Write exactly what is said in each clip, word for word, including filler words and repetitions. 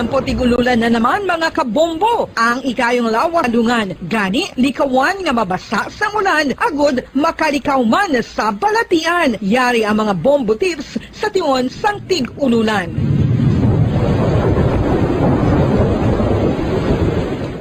Ang putig ululan na naman, mga kabombo, ang ikayong lawas sa lungan. Gani, likawan nga mabasa sang ulan, agud makalikaw man sa balatian. Yari ang mga bombo tips sa tion sang tig-ululan.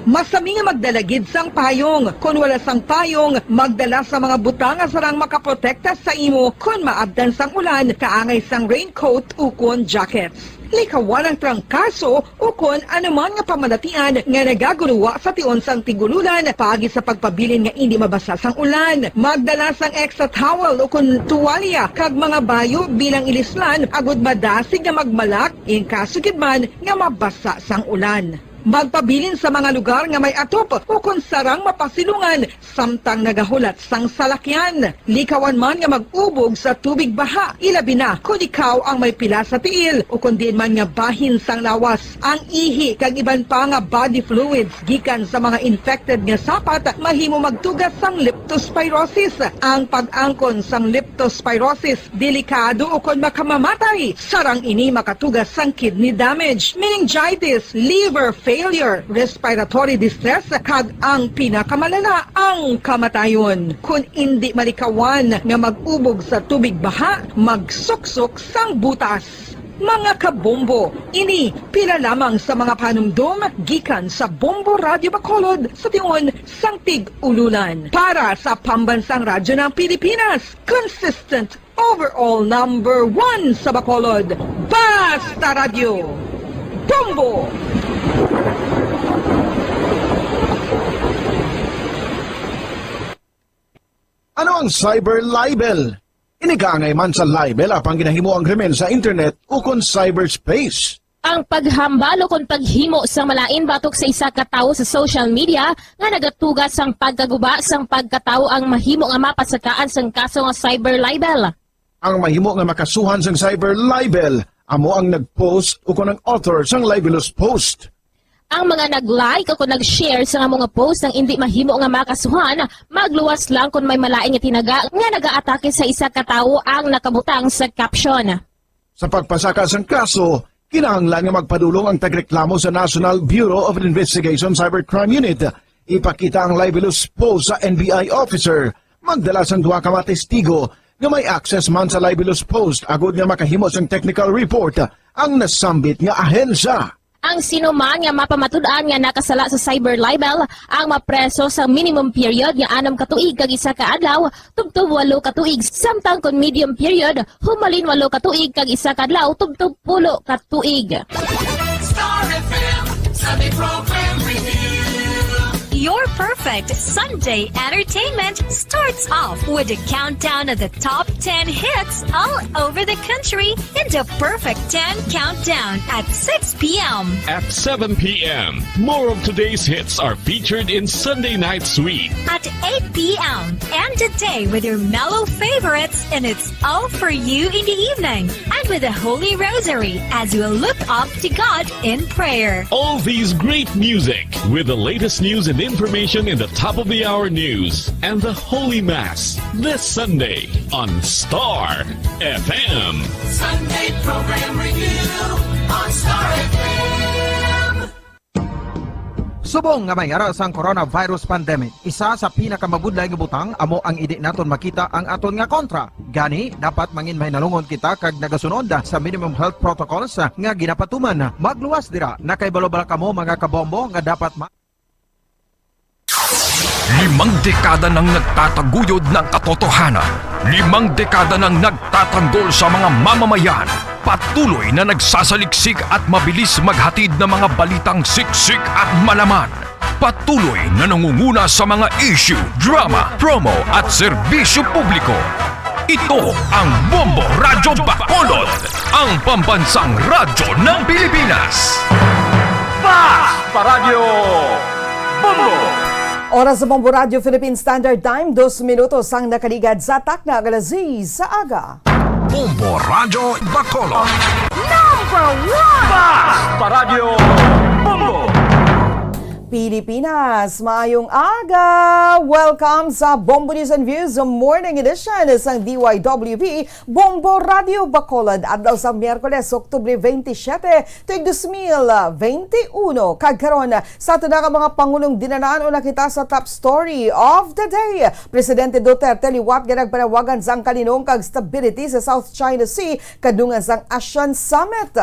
Masami nga magdala gid sang payong. Kon wala sang payong, magdala sa mga butang nga sarang makaprotekta sa imo kon maabtan sang ulan, kaangay sang raincoat ukon jackets. Likawan ang trangkaso ukon anuman nga pamalatian nga nagaguruwa sa tion sang tig-ululan paagi sa pagpabilin nga indi mabasa sang ulan. Magdala sang extra towel ukon tuwalya kag mga bayo bilang ilislan agud madasig nga magmalak in kaso gid man nga mabasa sang ulan. Magpabilin sa mga lugar nga may atop ukon sarang mapasilungan samtang nagahulat sang salakyan. Likawan man nga mag-ubog sa tubig baha, ilabi na kon ikaw ang may pila sa tiil ukon diin man nga bahin sang lawas. Ang ihi kag iban pa nga body fluids gikan sa mga infected nga sapat mahimo magtuga sang leptospirosis. Ang pag-angkon sang leptospirosis delikado ukon makamamatay. Sarang ini makatuga sang kidney damage, meningitis, liver failure, respiratory distress, kag ang pinakamalala, ang kamatayon. Kon indi malikawan nga mag-ubog sa tubig baha, magsuksok sang butas. Mga kabombo, ini pila lamang sa mga panumdom gikan sa Bombo Radyo Bacolod sa tion sang tig-ululan. Para sa Pambansang Radyo ng Pilipinas, consistent overall number one sa Bacolod, Basta Radyo, Bombo! Ano ang cyber libel? Ini kaangay man sa libel apang ginahimo ang krimen sa internet ukon cyberspace. Ang paghambal ukon paghimo sang malain batok sa isa ka tawo sa social media nga nagatuga sang pagkaguba sang pagkatawo ang mahimo nga mapasakaan sang kaso nga cyber libel. Ang mahimo nga makasuhan sang cyber libel amo ang nag-post ukon ang author sang libelous post. Ang mga nag-like ukon nag-share sang amo nga post nga indi mahimo nga makasuhan, magluwas lang kon may malain nga tinaga nga nagaatake sa isa ka tawo ang nakabutang sa caption. Sa pagpasaka sang kaso, kinahanglan nga magpadulong ang tagreklamo sa National Bureau of Investigation Cybercrime Unit. Ipakita ang libelous post sa N B I officer. Magdala sang duha ka mga testigo nga may access man sa libelous post agud nga makahimo sang technical report ang nasambit nga ahensya. Ang sino man nga mapamatud-an nga nakasala sa cyber libel ang mapreso sa minimum period nga anom ka tuig kag isa ka adlaw tubtob walo ka tuig, samtang kon medium period, humalin walo ka tuig kag isa ka adlaw tubtob pulo ka tuig. Star F M Sunday Program Review. Your perfect Sunday entertainment starts off with a countdown of the top ten hits all over the country in the Perfect ten Countdown at six p m. At seven p m, more of today's hits are featured in Sunday Night Sweet. At eight p m, end the day with your mellow favorites, and it's all for you in the evening, and with the Holy Rosary as we look up to God in prayer. All these great music with the latest news and information in the top of the hour news and the Holy Mass this Sunday on Star F M. Sunday Program Review on Star F M. Subong nga may ara sang coronavirus pandemic, isa sa pinakamabudlay nga butang amo ang indi naton makita ang aton nga kontra. Gani, dapat mangin mahinalungon kita kag nagasunod sa minimum health protocols nga ginapatuman. Magluwas dira, nakahibalo bala kamo, mga kabombo, nga dapat ma- Limang dekada nang nagtataguyod ng katotohanan. Limang dekada nang nagtatanggol sa mga mamamayan. Patuloy na nagsasaliksik at mabilis maghatid ng mga balitang siksik at malaman. Patuloy na nangunguna sa mga issue, drama, promo at serbisyo publiko. Ito ang Bombo Radyo Bacolod, ang pambansang radyo ng Pilipinas. Basta Radyo Bombo! Oras sa Bombo Radyo Philippine Standard Time, dos minutos ang nakaligad sa takna nga alas sais sa aga. Bombo Radyo Bacolod. Number one! Basta Radyo Bombo! Pilipinas, maayong aga! Welcome sa Bombo News and Views Morning Edition sang D Y W B Bombo Radio Bacolod. Adlaw sa Miyerkules, Oktubre twenty-seven, tuig dos mil twenty-one. Kag karon, sa aton nga mga pangunong dinanan, una kita sa top story of the day. Presidente Duterte liwat nga nagpanawagan sang kalinong kag stability sa South China Sea kadungan sang ASEAN Summit.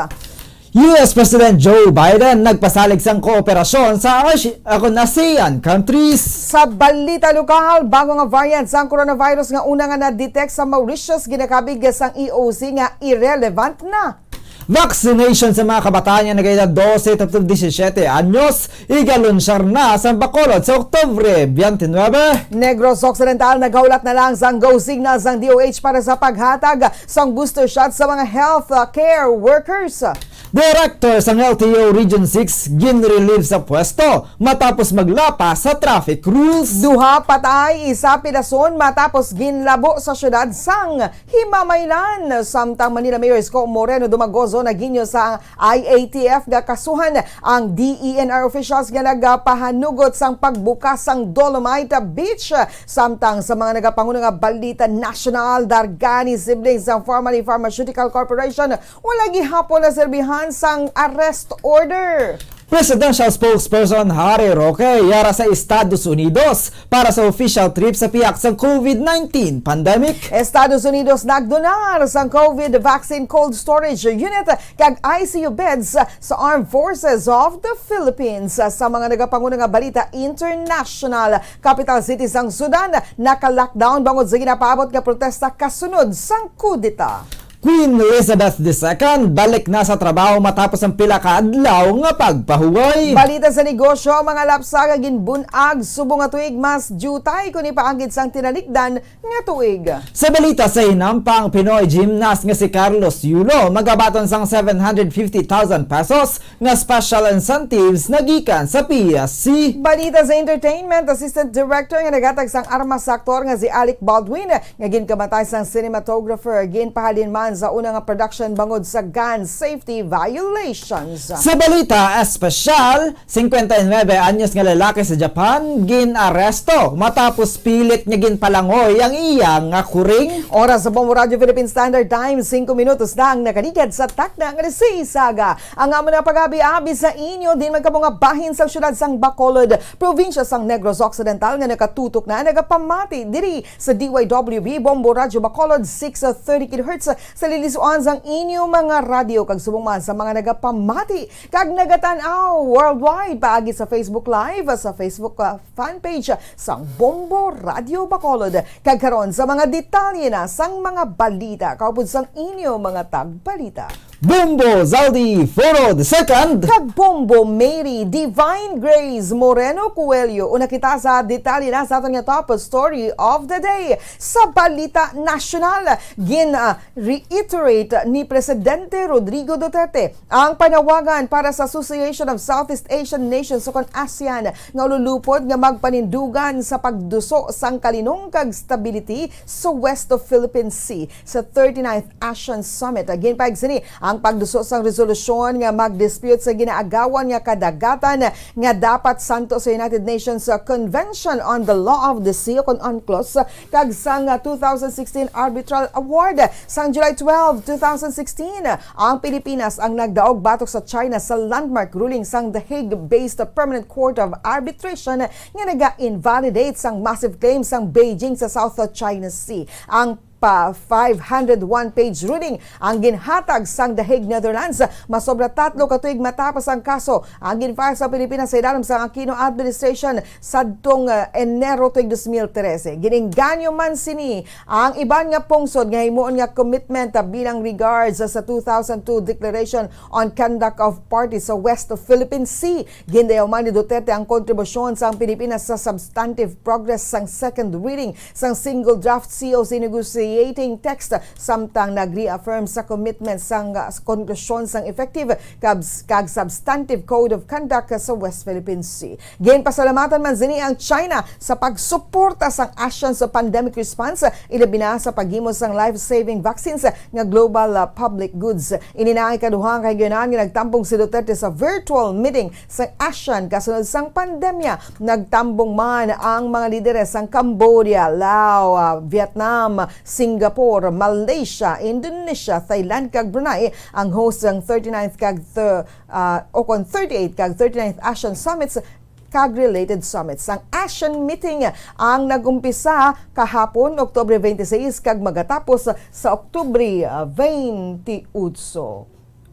U S President Joe Biden nagpasalig sang kooperasyon sa Asi-, akon ASEAN countries. Sa balita lokal, bago nga variant sang coronavirus nga una nga na-detect sa Mauritius, ginakabig sang E O C nga irrelevant na. Vaccination sa mga kabataan nga nagaedad dose tubtob disisiete anyos, igalunsyar na sa Bacolod sa Oktubre twenty-nine. Negros Occidental naghulat na lang sang go signal sang D O H para sa paghatag sang booster shot sa mga health, uh, care workers. Director sang L T O Region six ginrelieve sa pwesto matapos maglapas sa traffic rules. Duha patay, isa pilason matapos ginlabo sa siyudad sang Himamaylan. Samtang Manila Mayor Isko Moreno Dumagoso naginyo sa I A T F nga kasuhan ang D E N R officials nga nagapahanugot sang pagbukas sang Dolomite Beach. Samtang sa mga nagapangulo nga balita nasyonal, Dargani Siblings sang Farmally Pharmaceutical Corporation wala gihapon naserbihan sang arrest order. Presidential Spokesperson Harry Roque yara sa Estados Unidos para sa official trip sa pihak sa COVID nineteen pandemic. Estados Unidos nagdonar sang COVID vaccine cold storage unit kag I C U beds sa Armed Forces of the Philippines. Sa mga nagapanguna nga balita international, capital city sang Sudan naka-lockdown bangod sa ginapaabot nga protesta kasunod sang kudeta. Queen Elizabeth the Second balik na sa trabaho matapos ang pila ka adlaw nga pagpahuway. Balita sa negosyo, mga lapsa nga ginbun-ag subong nga tuig mas diutay kon ipaanggid sang tinalikdan nga tuig. Sa balita sa hinampang, Pinoy gymnast nga si Carlos Yulo magabaton sang seven hundred fifty thousand pesos nga special incentives na gikan sa P S C. Balita sa entertainment, Assistant Director nga naghatag sang armas sa aktor nga si Alec Baldwin nga ginkamatay sang cinematographer, ginpahalin man sa una nga production bangod sa gun safety violations. Sa balita espesyal, singkwenta y nuebe anyos nga lalaki sa Japan gin-aresto matapos pilit nga ginpalangoy ang iya nga kuring. Oras sa Bombo Radio Philippine Standard Time, singko minutos na ang nakaligad sa takna nga alas seis sa aga. Ang amon nga pag-abi-abi sa inyo din magkamo nga bahin sa siyudad sang Bacolod, probinsya sang Negros Occidental nga nakatutok na nagapamati diri sa D Y W B Bombo Radio Bacolod six thirty kilohertz sa lilisuan sang inyo mga radyo kag subong man sa mga nagapamati kag nagatan-aw worldwide paagi sa Facebook Live, sa Facebook, ah, fan page sang Bombo Radio Bacolod. Kag karon sa mga detalye na sang mga balita kaupod sang inyo mga tagbalita. Bombo Zaldi Foro the second. Kag Bombo Mary Divine Grace Moreno Coelho. Una kita sa detalye na sa aton nga top story of the day. Sa balita nasyonal, gin, ah, reiterate ni Presidente Rodrigo Duterte ang panawagan para sa Association of Southeast Asian Nations o kon ASEAN nga ululupod nga magpanindugan sa pagduso sang kalinong kag stability sa West of Philippine Sea sa thirty-ninth ASEAN Summit. Ginpahayag sini ang pagduso sang resolusyon nga mag-dispute sa ginaagawan nga kadagatan nga dapat santo sa United Nations Convention on the Law of the Sea o kon UNCLOS kag sang two thousand sixteen Arbitral Award. Sang July twelve, two thousand sixteen, ang Pilipinas ang nagdaog batok sa China sa landmark ruling sang The Hague-based Permanent Court of Arbitration nga naga-invalidate sang massive claim sang Beijing sa South China Sea. Ang pa five hundred one page ruling ang ginhatag sang The Hague, Netherlands, masobra tatlo ka tuig matapos ang kaso ang gin-file sa Pilipinas sa ilalim sang Aquino administration sadtong, ah, Enero tuig dos mil trese. Gin-engganyo man sini ang iban nga pungsod nga himuon nga commitment, ah, bilang regards sa two thousand two Declaration on Conduct of Parties sa West Philippine Sea. Gindayaw man ni Duterte ang kontribusyon sang Pilipinas sa substantive progress sang second reading sang single draft C O C negotiation reconciliating text, samtang nag-reaffirm sa commitment sang, uh, konklusyon sang effective kag, kag substantive code of conduct sa West Philippine Sea. Ginpasalamatan man sini ang China sa pagsuporta sang ASEAN sa pandemic response, ilabi na sa paghimo sang life-saving vaccines nga global, uh, public goods. Ini na ang ikaduhang kahigayunan nga nagtambong si Duterte sa virtual meeting sa ASEAN kasunod sang pandemya. Nagtambong man ang mga lideres sang Cambodia, Laos, ah, Vietnam, Singapore, Malaysia, Indonesia, Thailand, kag Brunei, ang host sang thirty-ninth kag th-, ah, o kon thirty-eight kag thirty-ninth ASEAN Summits kag related summits. Ang ASEAN meeting ang nag-umpisa kahapon, Oktubre twenty-six, kag magatapos sa Oktubre, ah, twenty-eight.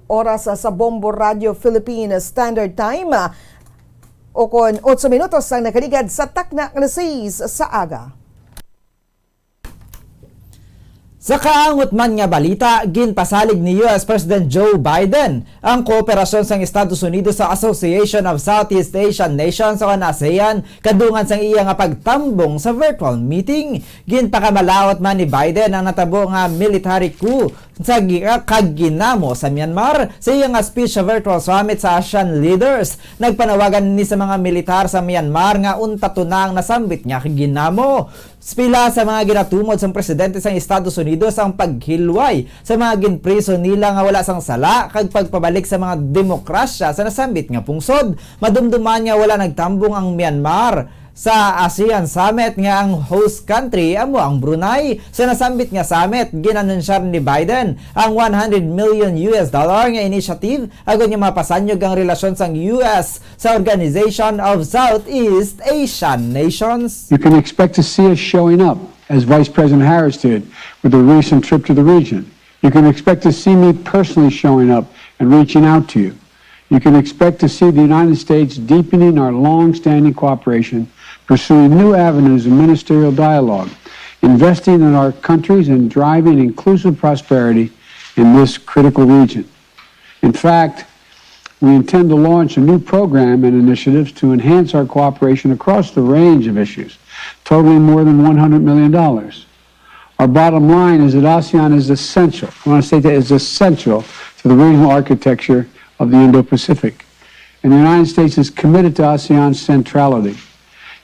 Oras sa Bombo Radio Philippine Standard Time, o kon otso minutos ang nakaligad sa takna nga alas sais sa aga. Sa kaangot man nga balita, ginpasalig ni U S President Joe Biden ang kooperasyon sang Estados Unidos sa Association of Southeast Asian Nations o ang ASEAN kadungan sang iya nga pagtambong sa virtual meeting. Ginpakamalaut man ni Biden ang natabo nga military coup sa gi-, kag ginamo sa Myanmar sa iya nga speech sa virtual summit sa ASEAN leaders. Nagpanawagan ni sa mga militar sa Myanmar nga untaton na ang nasambit nga ginamo. Pila sa mga ginatumod sang presidente sang Estados Unidos ang paghilway sa mga ginpriso nila nga wala sang sala kag pagpabalik sa mga demokrasya sa nasambit nga pungsod. Madumduman nga wala nagtambong ang Myanmar sa ASEAN Summit nga ang host country amo ang Brunei. Sa nasambit nga summit, ginanunsyar ni Biden ang one hundred million U S dollar nga initiative agud nga mapasanyog ang relasyon sang U S sa Organization of Southeast Asian Nations. You can expect to see us showing up, as Vice President Harris did with the recent trip to the region. You can expect to see me personally showing up and reaching out to you. You can expect to see the United States deepening our long-standing cooperation, pursuing new avenues of ministerial dialogue, investing in our countries, and driving inclusive prosperity in this critical region. In fact, we intend to launch a new program and initiatives to enhance our cooperation across the range of issues, totaling more than one hundred million dollars. Our bottom line is that ASEAN is essential, I want to say that it's essential to the regional architecture of the Indo-Pacific. And the United States is committed to ASEAN's centrality.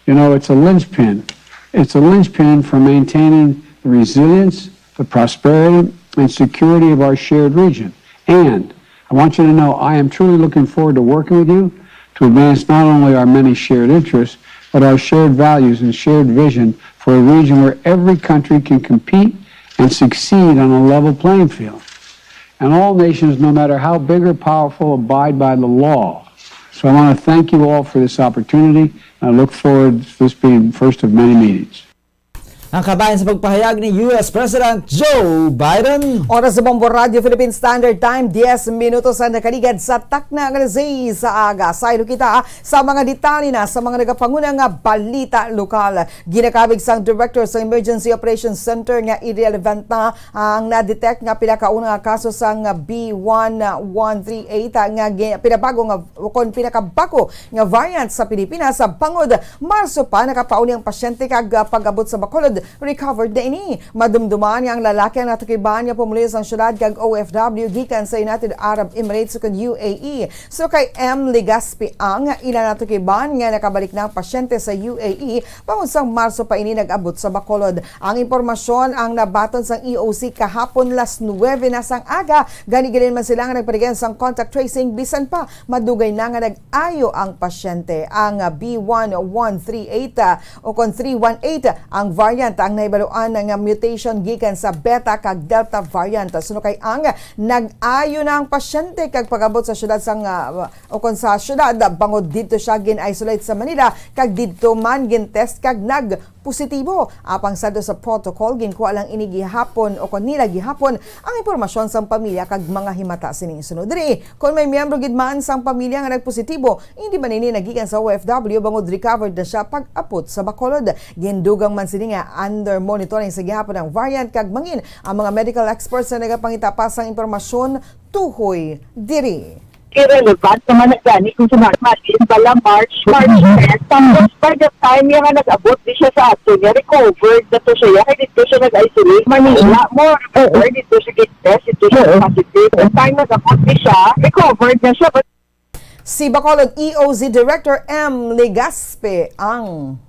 You know, it's a linchpin. It's a linchpin for maintaining the resilience, the prosperity, and security of our shared region. And I want you to know I am truly looking forward to working with you to advance not only our many shared interests, but our shared values and shared vision for a region where every country can compete and succeed on a level playing field. And all nations, no matter how big or powerful, abide by the law. So I want to thank you all for this opportunity, and I look forward to this being first of many meetings. Ang kabahin sa pagpahayag ni U S President Joe Biden. Oras sa Bombo Radio Philippine Standard Time, diyes minutos ang nakaligad sa takna nga alas sais sa aga. Saylo kita sa mga detalye na sa mga nagapanguna nga balita lokal. Ginakabig sang Director sa Emergency Operations Center nga irrelevant na ang na-detect nga pinakauna nga kaso sang B one one three eight nga gi-, pinabago nga, kon pinakabag-o nga variant sa Pilipinas, sa bangod Marso pa nakapauli ang pasyente kag, ah, pag-abot sa Bacolod, recovered na ini. Madumduman nga ang lalaki ang natukiban nga pumuluyo sang syudad kag O F W gikan sa United Arab Emirates ukon U A E. So kay M Legaspi ang ila natukiban nga nakabalik na ang pasyente sa U A E bangod sang Marso pa ini nag-abot sa Bacolod. Ang impormasyon ang nabaton sang E O C kahapon las nuwebe na sang aga. Gani, ginhalinan man sila nga nagpadayon sang contact tracing bisan pa madugay na nga nag-ayo ang pasyente. Ang, ah, B one one three eight, ah, o kon three one eight ang variant ang nahibaluan nga mutation gikan sa Beta kag Delta variant. Suno kay ang nag-ayo na ang pasyente kag pag-abot sa syudad sang, ah, o kon sa syudad, bangod didto siya gin-isolate sa Manila kag didto man gin-test kag nag-positibo. Apang sadto sa protocol, ginkuha lang ini gihapon o kon nila gihapon ang impormasyon sang pamilya kag mga himata sini. Sunod diri, kon may miyembro gid man sang pamilya nga nagpositibo, hindi man ini nagikan sa O F W bangod recovered na siya pag-abot sa Bacolod. Gindugang man sini nga under monitoring sa gihapon ang variant kag mangin ang mga medical experts nga nagapangita pa sang impormasyon tuhoy diri. Irrelevant naman na gani kung sa Mar-, March, bala March, March ten. Tapos, by the time niya nga nag-abot, di siya sa ato niya, recovered na to siya. Kaya dito siya nag-isolate. Manila mo, recovered, dito siya get-test, dito siya positive. The time nag-abot, di siya, recovered na siya. But Si Bacolod E O C Director M Legaspi ang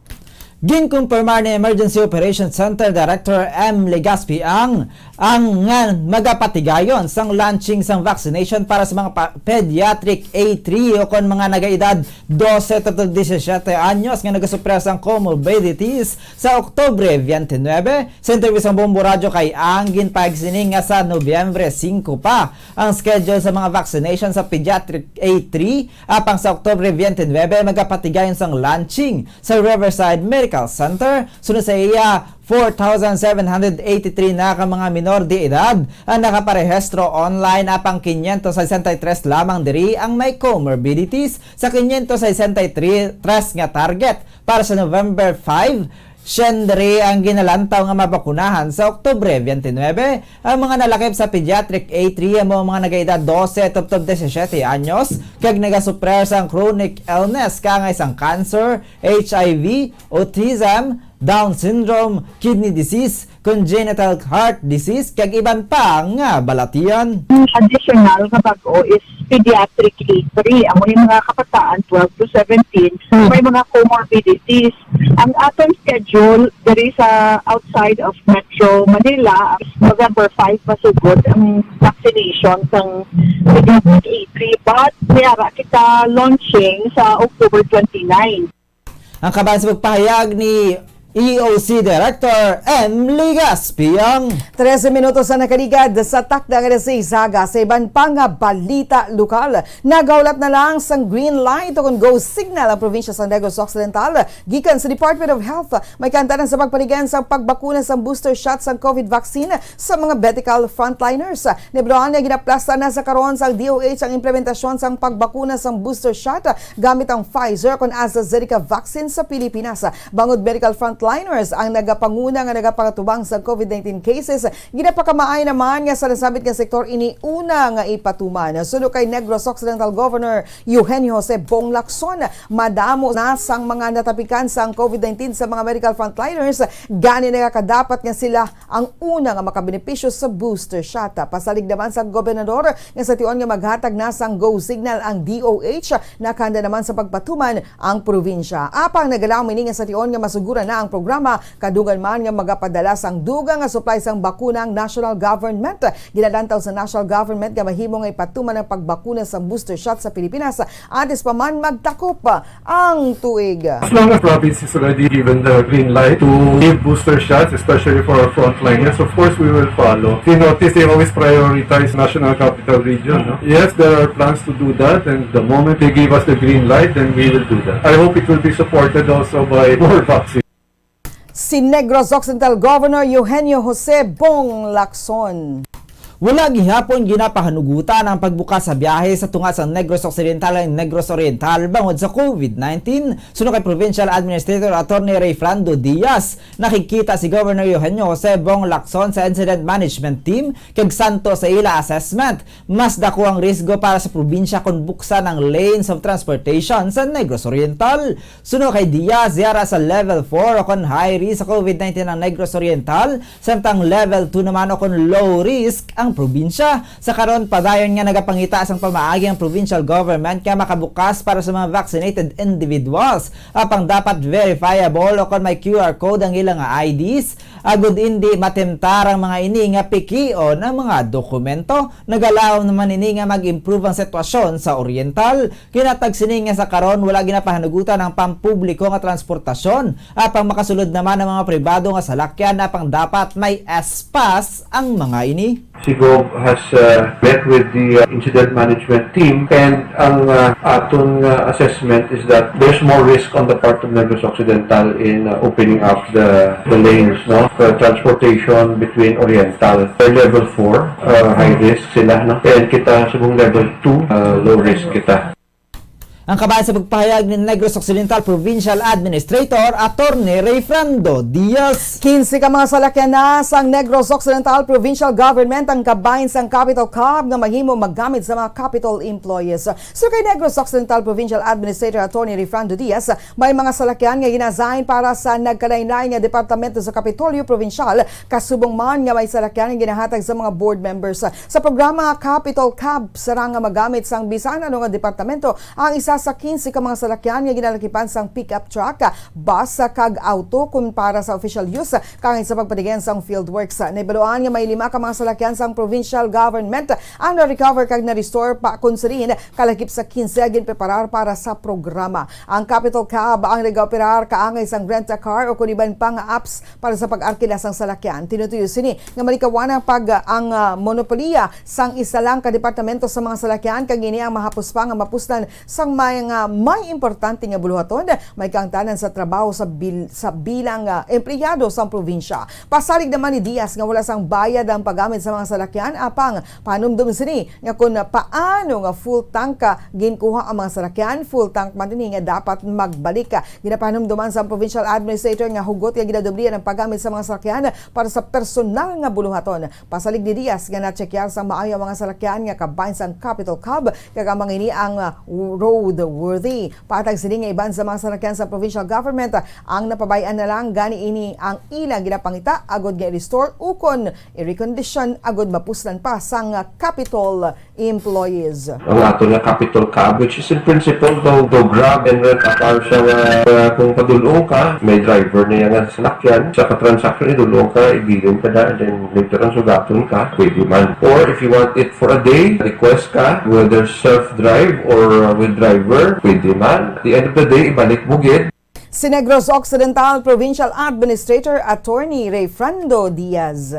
Ginkumpirmar ni Emergency Operations Center Director M Legaspi ang, ang nga magapatigayon sang launching sang vaccination para sa mga pa-, pediatric A three o kon mga nagaedad dose to disisyete anyos nga nagasupra sang comorbidities sa Oktubre twenty-nine. Sa interview sang Bombo Radyo kay Ang, ginpahayag sini nga sa Nobyembre singko pa ang schedule sa mga vaccination sa pediatric A three, apang sa Oktubre twenty-nine magapatigayon sang launching sa Riverside Medical Center. Sunod sa iya, four thousand seven hundred eighty-three na ka mga minor de edad ang nakaparehistro online, apang quinientos sesenta y tres lamang diri ang may comorbidities sa quinientos sesenta y tres nga target para sa November five. Siyam diri ang ginalantaw nga mabakunahan sa Oktubre twenty-nine. Ang mga nalakip sa pediatric A three amo ang mga nagaedad dose tubtob disisyete anyos kag nagasuprer sang chronic illness, kaangay sang cancer, H I V, autism, Down syndrome, kidney disease, congenital heart disease, kag iban pa nga balatian. Additional nga bag-o is pediatric A three. Amo ni mga kabataan, twelve to seventeen, may mga comorbidities. Ang aton schedule diri sa outside of Metro Manila, November five masugod ang vaccination sang pediatric A three, but may ara kita launching sa October twenty-nine. Ang kabahin sa pagpahayag ni E O C Director M. Legaspi ang Trese minutos na nakaligad sa takna nga alas sais, aga. Sa iban pa nga balita lokal, nagahulat na lang sang green light o kon go signal ang probinsya sa Negros Occidental gikan sa Department of Health. May kaantanan sa pagpaligan sa pagbakuna sang booster shot sang COVID vaccine sa mga medical frontliners. Ni Brown nga ginaplasta na sa karon sang D O H ang implementasyon sang pagbakuna sang booster shot gamit ang Pfizer kon AstraZeneca vaccine sa Pilipinas. Bangod medical frontliners ang nagapanguna nga nagapakatubang sa COVID nineteen cases, ginapakamaay naman nga sa nasambit nga sektor ini una nga ipatuman. Suno kay Negros Occidental Governor Eugenio Jose Bong Lacson, madamo na sang mga natapikan sang COVID nineteen sa mga medical frontliners, gani nagakadapat nga sila ang una nga makabenepisyo sa booster shot. Pasalig naman sa gobernador nga sa tion nga maghatag na sang go signal ang D O H, nakahanda naman sa pagpatuman ang probinsya. Apang nagalaom ini nga sa tion nga masuguran na ang programa, kadungan man nga magapadala sang dugang nga supply sang bakuna ang national government. Ginalantaw sa national government nga mahimo nga ipatuman ang pagbakuna sang booster shot sa Pilipinas antes pa man magtakop ang tuig. As long as province is already given the green light to give booster shots, especially for our frontliners, of course we will follow. If you notice, they always prioritize National Capital Region, no? Yes, there are plans to do that, and the moment they give us the green light, then we will do that. I hope it will be supported also by more vaccines. Si Negros Occidental Governor Eugenio Jose Bong Lacson. Wala gihapon ginapahanugutan ang pagbukas sa biyahe sa tunga sang Negros Occidental and Negros Oriental bangod sa COVID nineteen. Suno kay Provincial Administrator Attorney Rayfrando Diaz, nakigkita si Governor Eugenio Jose Bong Lacson sa Incident Management Team kag santo sa ila assessment, mas dako ang risgo para sa probinsya kon buksan ang lanes of transportation sa Negros Oriental. Suno kay Diaz, yara sa level four o kon high risk sa COVID nineteen ang Negros Oriental, samtang level two naman o kon low risk ang probinsya. Sa karon, padayon nga nagapangita sang pamaagi ang provincial government nga makabukas para sa mga vaccinated individuals. Apang dapat verifiable o kon may Q R code ang ila nga I Ds, agud indi matemtar ang mga ini nga pikion ang mga dokumento. Nagalaom naman ini nga mag-improve ang sitwasyon sa Oriental. Ginatag sini nga sa karon wala ginapahanugutan ang pampubliko nga transportasyon, apang makasulod naman ang mga pribado nga salakyan, apang dapat may S-Pass ang mga ini. Si Gov has, uh, met with the, uh, incident management team, and ang, uh, aton, uh, assessment is that there's more risk on the part of Negros Occidental in, uh, opening up the, the lanes, no, for transportation between Oriental. They're level four, uh, high risk sila, no? And kita sa buong level two, uh, low risk kita. Ang kabahin sa pagpahayag ni Negros Occidental Provincial Administrator Attorney Rayfrando Diaz. Kinse ka mga salakyan na sang Negros Occidental Provincial Government ang kabahin sang Capitol Cab nga mahimo magamit sa mga Capitol employees. So kay Negros Occidental Provincial Administrator Attorney Rayfrando Diaz, may mga salakyan nga gina-assign para sa nagkalain-lain nga departamento sa Kapitolyo Provincial, kasubong man nga may salakyan nga ginahatag sa mga board members. Sa programa Capitol Cab, sarang nga magamit sang bisan ano nga departamento ang isa sa kinse ka mga salakyan nga ginalakipan sang pickup truck, bus, kag auto kon para sa official use, kangin sa pagpatigayon sang field works. Nahibaluan nga may lima ka mga salakyan sang provincial government ang na-recover kag na-restore pa kon sirin kalakip sa kinse ginpreparar para sa programa. Ang Capitol Cab ang nagaoperar kaangay sang rent-a-car o kon iban pa nga apps para sa pag-arkila sang salakyan. Tinutuyo sini nga malikawan ang pag, ang, ah, monopoliya sang isa lang ka departamento sa mga salakyan, kag ini ang mahapos pa nga mapuslan sang may nga may importante nga buluhaton, may kaangtanan sa trabaho sa bil-, sa bilang, ah, empleyado sang probinsya. Pasalig naman ni Diaz nga wala sang bayad ang paggamit sa mga salakyan, apang panumdom sini nga kon paano nga full tank ka ginkuha ang mga salakyan, full tank man ini nga dapat magbalik. Ginapanumduman sang provincial administrator nga hugot nga ginadoblihan ang paggamit sa mga salakyan para sa personal nga buluhaton. Pasalig ni Diaz nga natsekyar sang maayo ang mga salakyan nga kabahin sang Capitol Cab, kag ang mga ini ang, ah, roadworthy. Patag sini nga iban sa mga salakyan sa provincial government, ah, ang napabay-an na lang, gani ini ang ilang ginapangita agud nga i-restore ukon i-recondition agud mapuslan pa sang, ah, Capitol employees. Ang ato nga Capitol Cab, which is in principle, daw, daw grab and rent a car siya nga, uh, kung padulong ka, may driver na yan nga salakyan. Sa ka-transaction, idulong ka, ibilin ka na, and then later on, sugaton ka, pwede man. Or if you want it for a day, request ka, whether self-drive or, uh, with driver, pwede man. At the end of the day, ibalik mo gid. Si Negros Occidental Provincial Administrator Attorney Rayfrando Diaz.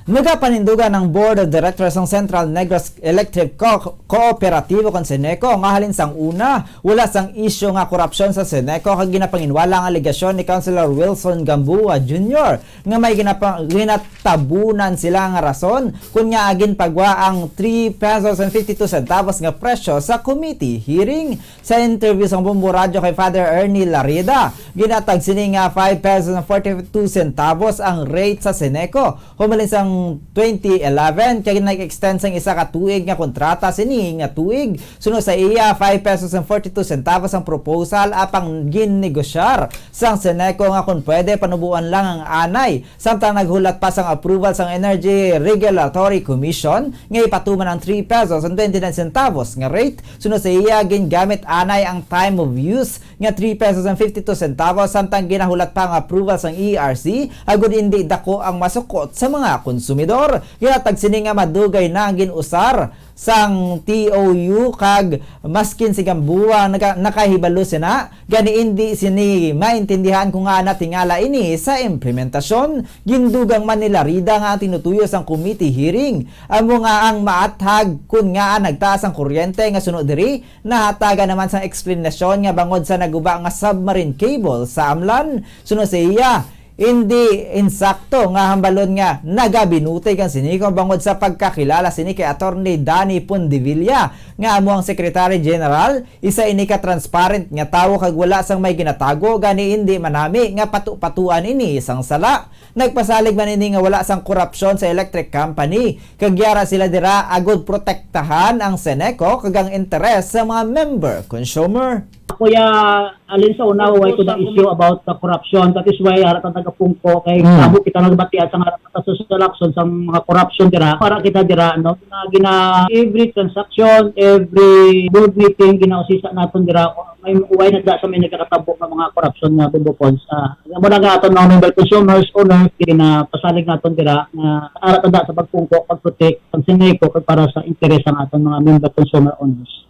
Nagapanindugan ang Board of Directors sang Central Negros Electric Co-, Cooperativo kon Ceneco nga halin sang una, wala sang isyu nga korupsyon sa Ceneco kag ginapanginwala ang alegasyon ni Councilor Wilson Gamboa Junior nga may ginapa-, ginatabunan sila nga rason kon ngaa ginpagwa ang three pesos and fifty-two centavos nga presyo sa committee hearing. Sa interview sang Bombo Radyo kay Father Ernie Lareda, ginatag sini nga five pesos and forty-two centavos ang rate sa Ceneco humalin sang twenty eleven, kag nag-extend sang isa ka tuig nga kontrata sini nga tuig. Suno sa iya, five pesos and forty-two centavos ang proposal, apang ginnegosyar sang Ceneco nga kon pwede panuboan lang ang anay, samtang naghulat pa sang approval sang Energy Regulatory Commission nga ipatuman ang three pesos and twenty-nine centavos nga rate. Suno sa iya, gingamit anay ang time of use nga three pesos and fifty-two centavos, samtang ginahulat pa ang approval sang E R C, agud indi dako ang masukot sa mga konsumidor. Ginatag sini nga madugay na ang gin-usar sang T O U, kag maskin si Gamboa naka-, nakahibalo sina, gani indi sini maintindihan kung ngaa natingala ini sa implementasyon. Gindugang man ni Larida nga ang tinutuyo sang committee hearing amo nga ang maathag kun ngaa nagtaas ang kuryente nga suno diri nahatagan naman sang eksplanasyon nga bangod sa naguba nga submarine cable sa Amlan. Suno sa iya, indi insakto nga hambalon nga nagabinutig ang Ceneco bangod sa pagkakilala sini kay Attorney Danny Pondevilla, nga amo ang Secretary General. Isa ini ka transparent nga tawo kag wala sang may ginatago, gani indi manami nga patu-patuan ini sang sala. Nagpasalig man ini nga wala sang korupsyon sa electric company, kag yara sila dira agud protektahan ang Ceneco kag ang interes sa mga member consumer. Ako ya, alin sa una, way ko na issue about the corruption. That is why ara ta nagapungko kay Mm. Tabo kita nagbatiya sa nga sa social action sa mga corruption dira. Para kita dira, no, na gina every transaction, every board meeting, ginausisa naton dira. May way na da sa may nagakatabo nga mga corruption nga bubukon sa, amo na nga aton mga member consumers, owners, ginapasalig naton dira nga ara ta da sa pagpungko, pag-protect ang Ceneco kag para sa interes ang aton mga member consumer owners.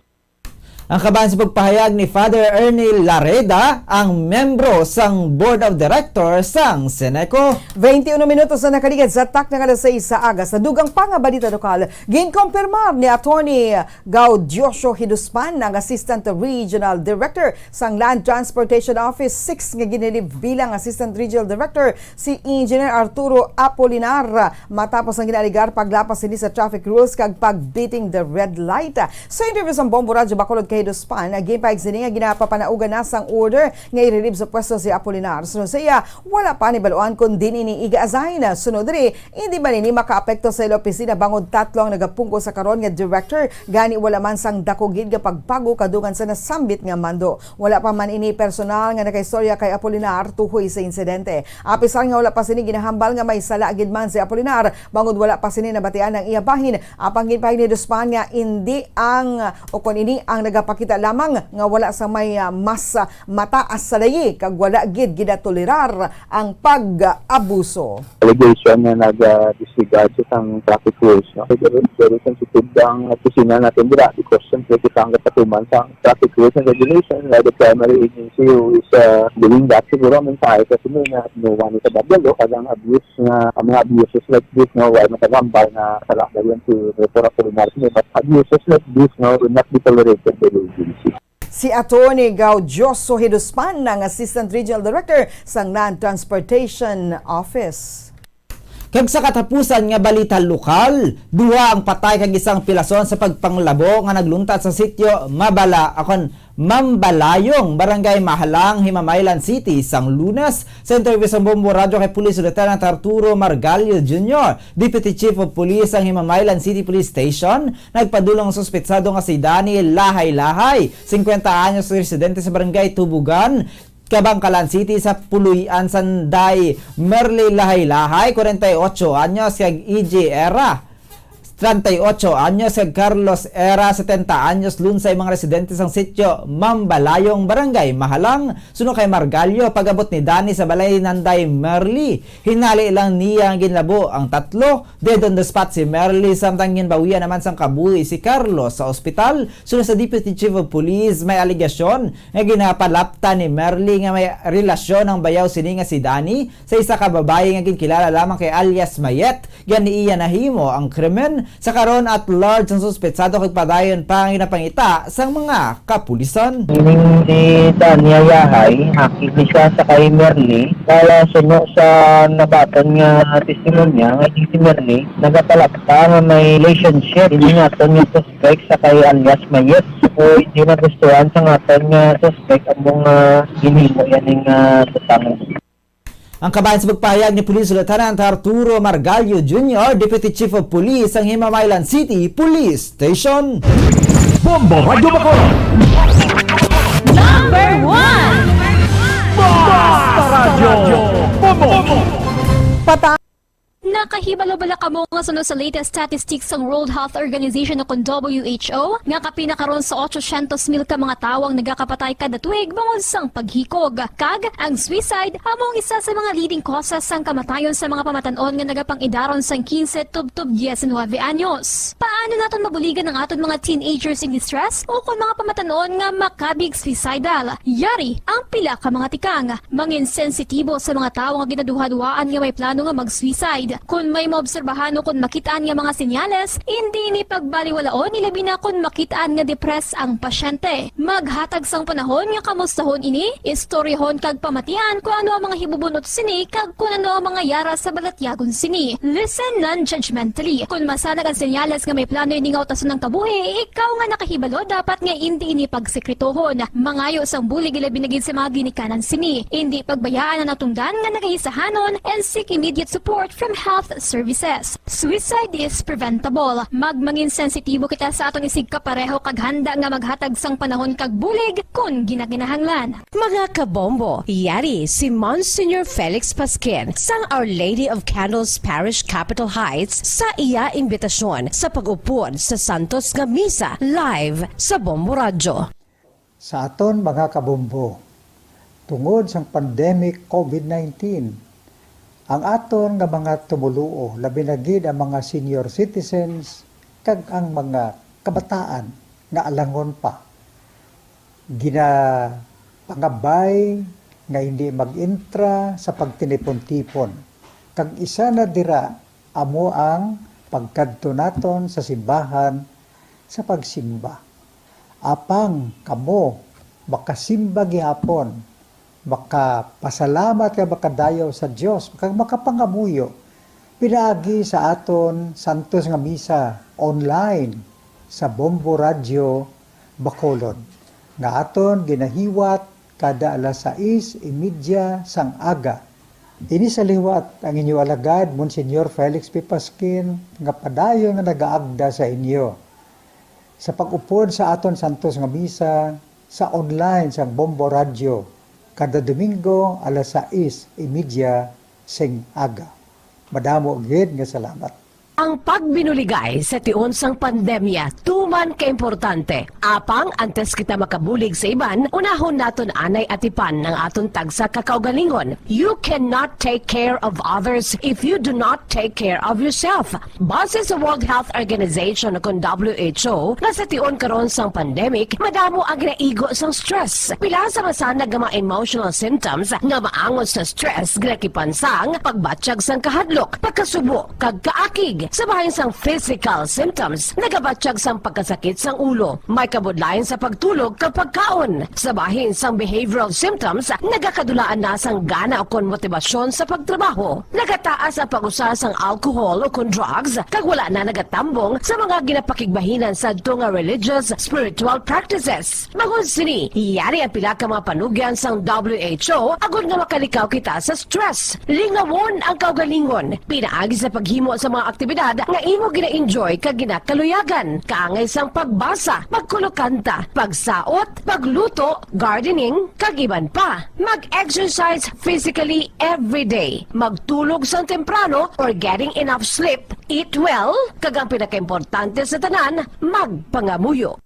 Ang kabahin sa pagpahayag ni Father Ernie Lareda, ang membro sang Board of Directors sang Ceneco. Twenty-one minutos na nakaligad sa takna nga alas sais sa aga. Sa dugang pa nga balita lokal, ginkompirmar ni Attorney Gaudioso Hiduspan, ang Assistant Regional Director sang Land Transportation Office six nga ginhilib bilang Assistant Regional Director si Engineer Arturo Apolinar, matapos ang ginaaligar paglapas sini sa traffic rules kag pag-beating the red light. Sa interview sa Bombo Radyo Bacolod kay Duspan, ginpahayag sini nga ginapapanaugan na sang order nga i-relieve sa pwesto si Apolinar. Sunod sa iya, wala pa nabal-an kon diin ini iga-assign. Sunod diri, hindi man ini makaapekto sa ila opisina bangod tatlo ang nagapungko sa karon nga director, gani wala man sang dako gid nga pagbago kadungan sa nasambit nga mando. Wala pa man ini personal nga nakaistorya kay Apolinar tuhoy sa insidente. Apisar nga wala pa sini ginahambal nga may sala gid man si Apolinar, bangod wala pa sini nabatian ang iya bahin, apang ginpahayag ni Duspan nga indi ang, o kon ini ang nagapakita lamang nga wala sa may, ah, mas, ah, mataas sa layi kag wala gid ginatolerar ang pag-abuso. Allegation nga nag-disregard siya sang traffic rules, no? Very, very sensitive ang opisina natin dira because siyempre kita ang kapatuman sa traffic rules and regulation, we are the primary agency who is, uh, doing that. Siguro ang mensahe sa sila nga no one is above the law, kag ang abuse nga, ang mga abuses like this, no, wala matagambal na sala na yun si Director Apolinar, no, but abuses like this, no, will not be tolerated by the agency. Si Attorney Gaudioso Hiduspan, ang Assistant Regional Director sang Land Transportation Office. Kag sa katapusan nga balita lokal, duha ang patay kag isang pilason sa pagpanglabo nga nagluntat sa sitio Mabala, akon, Mambalayong, Barangay Mahalang, Himamaylan City, sang Lunes. Sa interview sa Bombo Radyo kay Police Lieutenant Arturo Margallo Junior, Deputy Chief of Police sang Himamaylan City Police Station, nagpadulong ang suspetsado nga si Danny Lahay-Lahay, singkwenta anyos, residente sa Barangay Tubugan, Kabangkalan City sa Puluy-an, sanday Merly Lahay-Lahay, kwarenta y ocho anyos, kag E J Era, treinta y ocho anyos, kag Carlos Era, setenta anyos, lunsay mga residente sang sitio Mambalayong, Barangay Mahalang. Suno kay Margallo, pag-abot ni Danny sa balay nanday Merly, hinali lang niya nga ginlabo ang tatlo. Dead on the spot si Merly, samtang ginbawian naman sang kabuhi si Carlos sa ospital. Suno sa Deputy Chief of Police, may alegasyon nga ginapalapta ni Merly nga may relasyon ang bayaw sini nga si Danny sa isa ka babayi nga ginkilala lamang kay alias Mayet, gani iya nahimo ang krimen. Sa karon, at large ang suspetsado kag padayon pa ang ginapangita sang mga kapulisan. Meaning si Danny Lahay-Lahay, hakig ni siya sa kay Merly, para suno sa nabaton nga testimonya nga si Merly nagapalapta nga may relationship ini naton nga suspect sa kay alias Mayet. So, hindi nagustuhan sa naton nga suspect ang mga ginhimo yan nga butang. Ang kabahin sa pagpahayag ni Police Lieutenant Arturo Margallo Junior, Deputy Chief of Police sang Himamaylan City Police Station. Bombo Radyo Bacolod. Number one. Basta Radyo. Bombo. Pata- Nakahibalo bala kamo nga suno sa latest statistics sang World Health Organization o kon W H O, nga kapin na karon sa otsosyentos mil ka mga tawo ang nagakapatay kada tuig bangod sang paghikog? Kag ang suicide amo ang isa sa mga leading causes sang kamatayon sa mga pamatan-on nga nagapang-idaron sang quince tubtob diecinuebe anyos. Paano naton mabuligan ang aton mga teenagers in distress o kon mga pamatan-on nga makabig suicidal? Yari ang pila ka mga tikang. Mangin sensitibo sa mga tawo nga ginaduhaduhaan nga may plano nga mag-suicide. Kon may maobserbahan o kon makit-an nga mga senyales, indi ini pagbaliwalaon, ilabi na kon makit-an nga depressed ang pasyente. Maghatag sang panahon nga kamustahon ini, istoryahon kag pamatian kon ano ang mga hibubun-ot sini kag kon ano ang mga yara sa balatyagon sini. Listen non-judgmentally. Kon masanag ang senyales nga may plano ini nga utason ang kabuhi, ikaw nga nakahibalo dapat nga indi ini pagsekretohon. Mangayo sang bulig, ilabi na gid sa mga ginikanan sini. Indi pagbayaan ang natungdan nga nagaisahanon and seek immediate support from health services. Suicide is preventable. Magmangin sensitibo kita sa aton isigkapareho kag handa nga maghatag sang panahon kag bulig kon ginakinahanglan. Mga kabombo, yari si Monsignor Felix Pasquin sang Our Lady of Candles Parish, Capitol Heights, sa iya imbitasyon sa pag-upod sa santos nga misa live sa Bombo Radyo. Sa aton mga kabombo, tungod sang pandemic COVID nineteen, ang aton nga mga tumoluo, labi na gid ang mga senior citizens kag ang mga kabataan nga alangon pa, ginapangabay nga hindi mag-entra sa pagtinipon-tipon, kag isa na dira amo ang pagkadto naton sa simbahan sa pagsimba. Apang kamo makasimba gihapon, makapasalamat kag makadayaw sa Dios, kag makapangamuyo pinaagi sa aton santos nga misa online sa Bombo Radyo Bacolod, nga aton ginahiwat kada alas sais y media sang aga. Ini sa liwat ang inyo alagad, Monsignor Felix P. Pasquin, nga padayon nga nagaagda sa inyo sa pag-upod sa aton santos nga misa sa online sang Bombo Radio kada Domingo alas sais y media sing aga. Madamo gid nga salamat. Ang pagbinuligay sa tion sang pandemya tuman ka importante. Apang antes kita makabulig sa iban, unahon naton anay atipan ang aton tagsa ka kaugalingon. You cannot take care of others if you do not take care of yourself. Base sa World Health Organization, kon W H O, nga sa tion karon sang pandemic, madamo ang ginaigo sang stress. Pila sa masanag nga mga emotional symptoms nga maangot sa stress ginakipan sang pagbatyag sang kahadlok, pagkasubo, kag kaakig. Sa bahin sang physical symptoms, nagabatyag sang pagkasakit sang ulo. May kabudlayan sa pagtulog kag pagkaon. Sa bahin sang behavioral symptoms, nagakadulaan na sang gana ukon motibasyon sa pagtrabaho. Nagataas ang pag-usa sang alcohol ukon drugs, kag wala na nagatambong sa mga ginapakigbahinan sadto nga religious, spiritual practices. Bangod sini, yari ang pila ka mga panugyan sang W H O agod nga makalikaw kita sa stress. Lingawon ang kaugalingon pinaagi sa paghimo sa mga aktibidad nga imo gina-enjoy kag ginakaluyagan, kaangay sang pagbasa, pagkulokanta, pagsaot, pagluto, gardening, kag iban pa. Mag-exercise physically every day. Magtulog sang temprano or getting enough sleep, eat well, kag ang pinakaimportante sa tanan, magpangamuyo.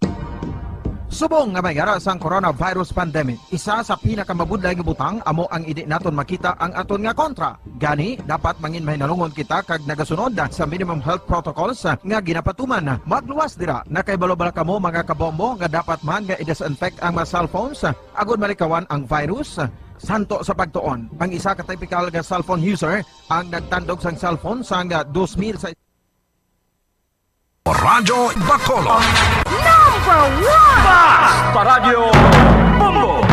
Subong nga may ara sang coronavirus pandemic, isa sa pinakamabudlay nga butang amo ang indi naton makita ang aton nga kontra. Gani, dapat mangin mahinalungon kita kag nagasunod sa minimum health protocols nga ginapatuman. Magluwas dira. Nakahibalo bala kamo, mga kabombo, nga dapat man nga i-disinfect ang mga cellphones agud malikawan ang virus? Santo sa pagtuon, ang isa ka typical nga cellphone user ang nagtandog sang cellphone sang dos mil sa Radyo Bacolod. Number one! Basta Radyo Bombo!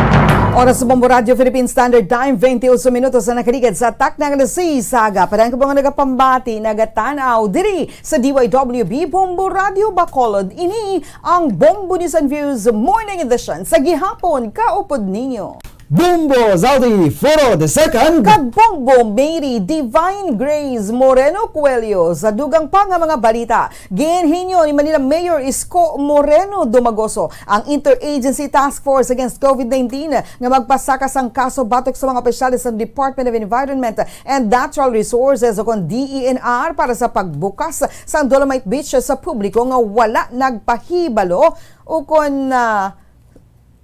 Oras sa Bombo Radyo Philippine Standard Time, twenty-eight minutos na nakaligad sa takna nga alas sais sa aga. Padang ko mga nagapambati, nagatanaw diri sa D Y W B Bombo Radyo Bacolod. Ini ang Bombo News and Views Morning Edition sa gihapon. Kaupod ninyo Bombo Zaldi Foro the second. Kag Bombo Mary Divine Grace Moreno Coelho. Sa dugang pa nga mga balita, ginhinyo ni Manila Mayor Isko Moreno Dumagoso ang Interagency Task Force Against COVID nineteen nga magpasaka sang kaso batok sa mga opisyales sa Department of Environment and Natural Resources, o kon D E N R, para sa pagbukas sang Dolomite Beach sa publiko nga wala nagpahibalo, o kon, ah,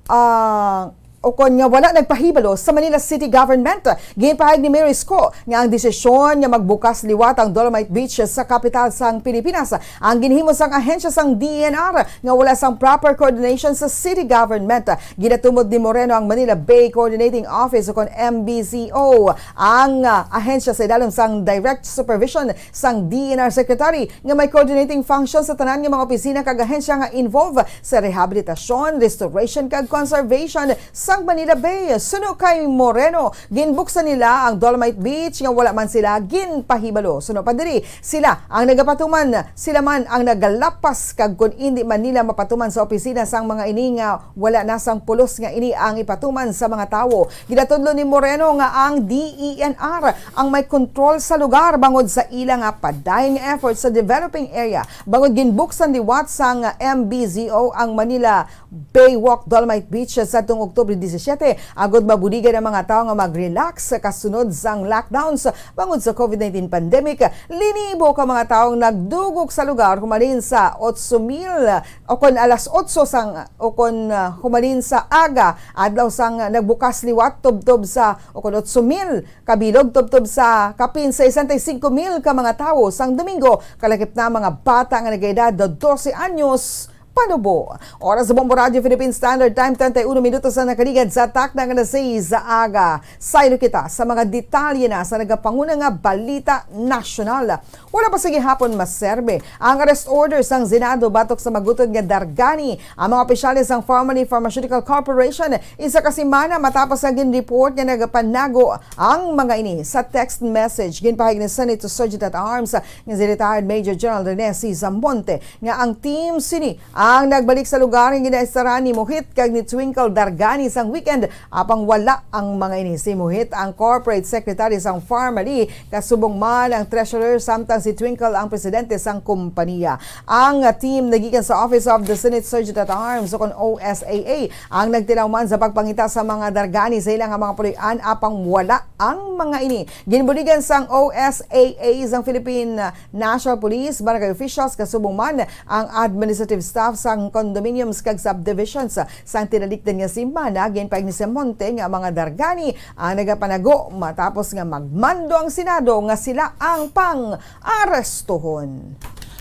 ah, o kon nga wala nagpahibalo sa Manila City Government. Ginpahayag ni Mayor Isko nga ang desisyon nga magbukas liwat ang Dolomite Beach sa kapital sang Pilipinas ang ginhimo sang ahensya sang D E N R nga wala sang proper coordination sa city government. Ginatumod ni Moreno ang Manila Bay Coordinating Office, o kon M B C O, ang, ah, ahensya sa ilalom sang direct supervision sang D E N R Secretary nga may coordinating function sa tanan nga mga opisina kag ahensya nga involved sa rehabilitasyon, restoration, kag conservation sang Manila Bay. Suno kay Moreno, ginbuksan nila ang Dolomite Beach nga wala man sila ginpahibalo. Suno pa diri, sila ang nagapatuman, sila man ang nagalapas, kag kon indi man nila mapatuman sa opisina sang mga ini nga wala na sang pulos nga ini ang ipatuman sa mga tawo. Ginatudlo ni Moreno nga ang D E N R ang may kontrol sa lugar bangod sa ila nga padayon nga effort sa developing area, bangod ginbuksan liwat sang M B Z O ang Manila Bay Walk Dolomite Beach sadtong Oktubre disisiete, agud mabuligan ang mga tawo nga mag-relax kasunod sang lockdowns bangod sa COVID nineteen pandemic. Linibo ka mga tawo ang nagdugok sa lugar humalin sa otso mil, o kon alas otso sang, o kon, ah, humalin sa aga, adlaw sang nagbukas liwat tubtob sa, o kon otso mil kabilog tubtob sa kapin sesenta y cinco mil ka mga tawo sang Domingo, kalakip na mga bata nga nagaedad dose anyos panubo. Oras sa Bombo Radio Philippine Standard Time, treinta y uno minutos na nakaligad sa takna nga alas sais sa aga. Saylo kita sa mga detalye na sa nagapanguna nga balita nasyonal. Wala pa sa gihapon maserbe ang arrest order sang Senado batok sa magutod nga dargani ang mga opisyales sang Farmally Pharmaceutical Corporation, isa ka semana matapos nga gin-report nga nagapanago ang mga ini. Sa text message, ginpahayag ni Senate Sergeant at Arms nga si retired Major General Rene C. Zamonte nga ang team sini Ang nagbalik sa lugar nga ginaestaran ni Mohit kag ni Twinkle Dargani sang weekend, apang wala ang mga ini. Si Mohit ang corporate secretary sang Farmally, kasubong man ang treasurer, samtang si Twinkle ang presidente sang kompanya. Ang team nagikan sa Office of the Senate Sergeant at Arms, o kon O S A A, ang nagtilaw man sa pagpangita sa mga Dargani sa ila nga mga puloy-an, apang wala ang mga ini. Ginbuligan sang O S A A sang Philippine National Police, barangay officials, kasubong man ang administrative staff sang condominiums kag subdivisions. Sang tinalikdan nga semana, ginpahayag ni Simonte nga mga Dargani ang nagapanago matapos nga magmando ang Senado nga sila ang pang-arestuhon.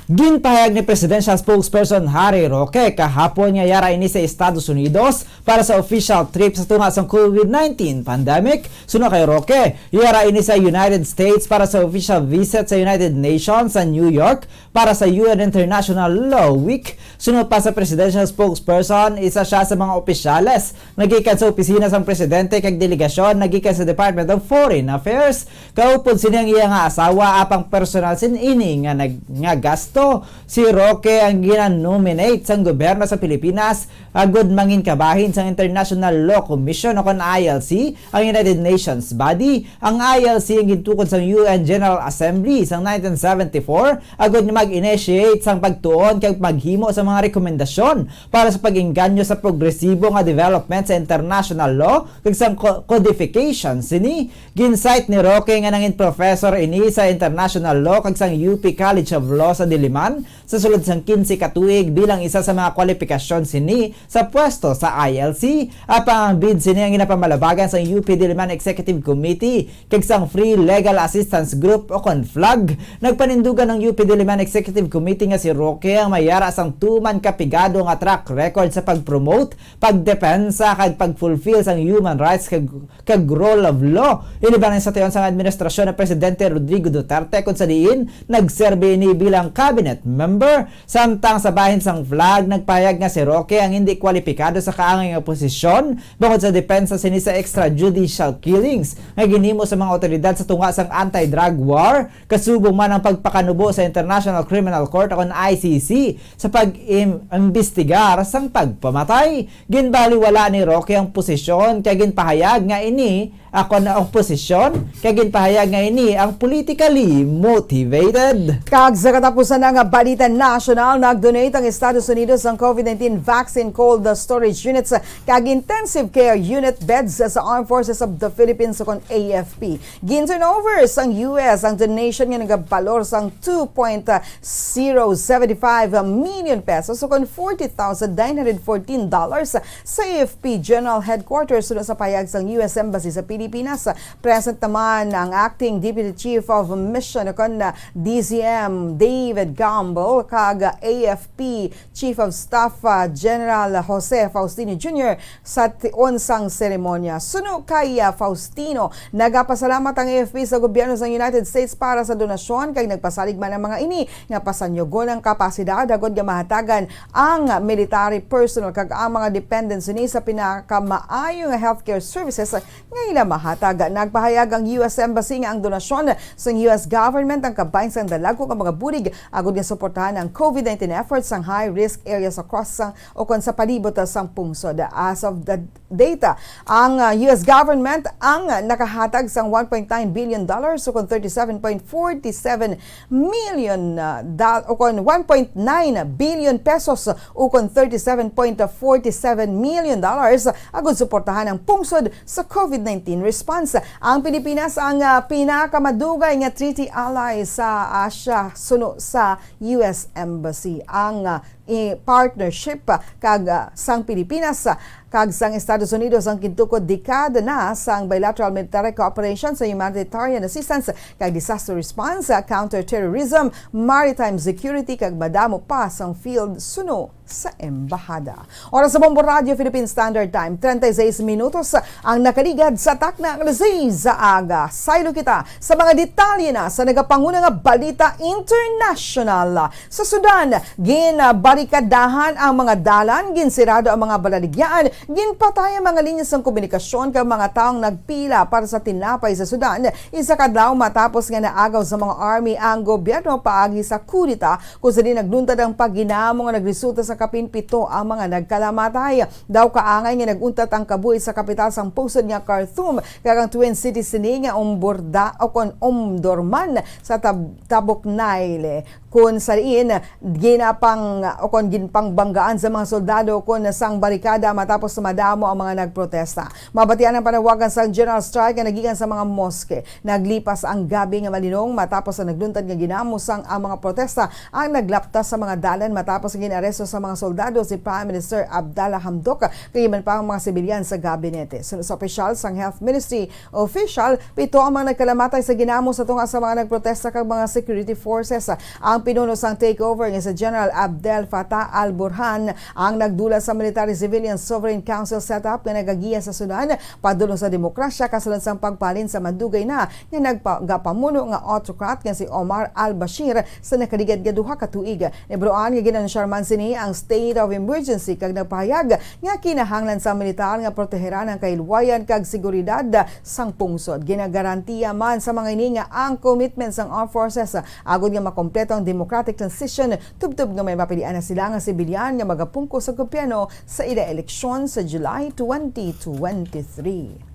Ginpahayag ni Presidential Spokesperson Harry Roque kahapon nga yara ini sa Estados Unidos para sa official trip sa tunga sang COVID nineteen pandemic. Suno kay Roque, yara ini sa United States para sa official visit sa United Nations sa New York para sa U N International Law Week. Suno pa sa presidential spokesperson, isa siya sa mga opisyales nagikan sa opisina sang presidente kag delegasyon nagikan sa Department of Foreign Affairs. Kaupod sini ang iya nga asawa, apang personal sin ini nga nag-, nga gasto. Si Roque ang gina-nominate sang gobyerno sa Pilipinas agud mangin kabahin sang International Law Commission o kon I L C, ang United Nations body. Ang I L C ang gintukod sang U N General Assembly sang nineteen seventy-four agud nga mag-initiate sang pagtuon kag maghimo sa mga rekomendasyon para sa pag-engganyo sa progresibo nga development sa international law kag sang co-, codification sini. Gin-cite ni Roque nga nangin professor ini sa international law kag sang U P College of Law sa Diliman sa sulod sang quince ka tuig bilang isa sa mga kwalipikasyon sini sa pwesto sa I L C. Apang ang bid sini ang ginapamalabagan sang U P Diliman Executive Committee kag sang Free Legal Assistance Group o kon FLAG. Nagpanindugan ang U P Diliman Executive Committee nga si Roque ang may yara sang tuman ka pigado nga track record sa pag-promote, pagdepensa, kag pag-fulfill sang human rights kag, kag rule of law. Ini bala ang satuyon sang administrasyon ni Presidente Rodrigo Duterte, kung sa diin nagserbi ini bilang cabinet member. Samtang sa bahin sang FLAG, nagpahayag nga si Roque ang hindi kwalipikado sa kaangay nga posisyon bangod sa depensa sini sa extrajudicial killings nga ginhimo sa mga awtoridad sa tunga sang anti-drug war, kasubong man ang pagpakanubo sa International Criminal Court o kon I C C sa pag-im-, imbestigar sang pagpamatay. Ginbaliwala ni Roque ang posisyon kay ginpahayag nga ini ako na oposisyon, kay ginpahayag nga ini ang politically motivated. Kag sa katapusan na nga balita nasyonal, nag-donate ang Estados Unidos sang COVID nineteen vaccine cold storage units kag intensive care unit beds sa Armed Forces of the Philippines, o kon A F P. Gin-turnover sang U S ang donation nga nagabalor sang two point zero seven five million pesos, o kon forty thousand nine hundred fourteen dollars, sa A F P General Headquarters, suno sa pahayag sang U S Embassy sa Pilipinas. Present naman ang Acting Deputy Chief of Mission, o kon D C M, David Gamble, kag A F P Chief of Staff, ah, General Jose Faustino Junior sa tion sang seremonya. Suno kay, ah, Faustino, nagapasalamat ang A F P sa gobyerno sang United States para sa donasyon, kag nagpasalig man ang mga ini nga pasanyugon ang kapasidad agud nga mahatagan ang military personnel kag ang mga dependents sini sa pinakamaayo nga healthcare services nga ila mahatag. Nagpahayag ang U S Embassy nga ang donasyon sang U S government ang kabahin sang dalagko nga mga bulig agud nga suportahan ang COVID nineteen efforts sang high-risk areas across sang, o kon sa palibot sang pungsod. As of the data, ang, ah, U S government ang nakahatag sang one point nine billion dollars, o kon thirty-seven point forty-seven million, ah, dal-, o kon one point nine billion pesos, o kon thirty-seven point forty-seven million dollars, agud suportahan ang pungsod sa COVID nineteen response. Ang Pilipinas ang, ah, pinakamadugay nga treaty ally sa Asia suno sa U S Embassy. Ang, ah, i-, partnership, ah, kag, ah, sang Pilipinas, ah, kag sang Estados Unidos ang gintukod dekada na sang bilateral military cooperation sa humanitarian assistance kag disaster response, ah, counter-terrorism, maritime security, kag madamo pa sang field suno sa embahada. Oras sa Bombo Radyo Philippine Standard Time, treinta y seis minutos ang nakaligad sa takna nga alas seis sa aga. Saylo kita sa mga detalye na sa nagapanguna nga balita international. Sa Sudan, ginabalik Barikadahan ang mga dalan, ginsirado ang mga balaligyaan, ginpatay ang mga linya sang komunikasyon kag mga taong nagpila para sa tinapay sa Sudan, isa ka adlaw matapos nga naagaw sa mga army ang gobyerno paagi sa kudeta, kung sa diin nagluntad ang paghinamo nga nagresulta sa kapin pito ang mga nagkalamatay. Daw kaangay nga nag-untat ang kabuhi sa kapital sang pungsod nga Khartoum, kag ang twin city sini nga Omborda o kon Omdurman sa Tab-, Tabuk Nail, kun sa diin ginapang o kon ginpangbanggaan sa mga soldado kon sang barikada matapos madamo ang mga nagprotesta. Mabatian ang panawagan sang general strike nga nagikan sa mga moske. Naglipas ang gabi nga malinong matapos ang nagluntad nga ginamo sang ang mga protesta ang naglaptas sa mga dalan matapos ang gin-aresto sa mga soldado si Prime Minister Abdalla Hamdok kag iban pa ang mga sibilyan sa gabinete. Suno sa opisyal sang Health Ministry official, pito ang mga nagkalamatay sa ginamo sa tunga sa mga nagprotesta kag mga security forces. Ang pinuno sang takeover nga si General Abdel Fattah al-Burhan ang nagdula sa military-civilian sovereign council setup nga nagagiya sa Sudan padulong sa demokrasya kasunod sang pagpalin sa madugay na nga nagpagapamuno nga autocrat nga si Omar al-Bashir sa nakaligad nga duha ka tuig. Nibroan nga gin-anunsyar man sini ang state of emergency kag nagpahayag nga kinahanglan sa militar nga proteheran ang kahilwayan kag seguridad sang pungsod. Ginagarantiya man sa mga ini nga ang commitment sang armed forces agod nga makompleto ang democratic transition tubtob nga may mapilian na sila nga sibilyan nga magapungko sa gobyerno sa ila eleksyon sa July twenty twenty-three.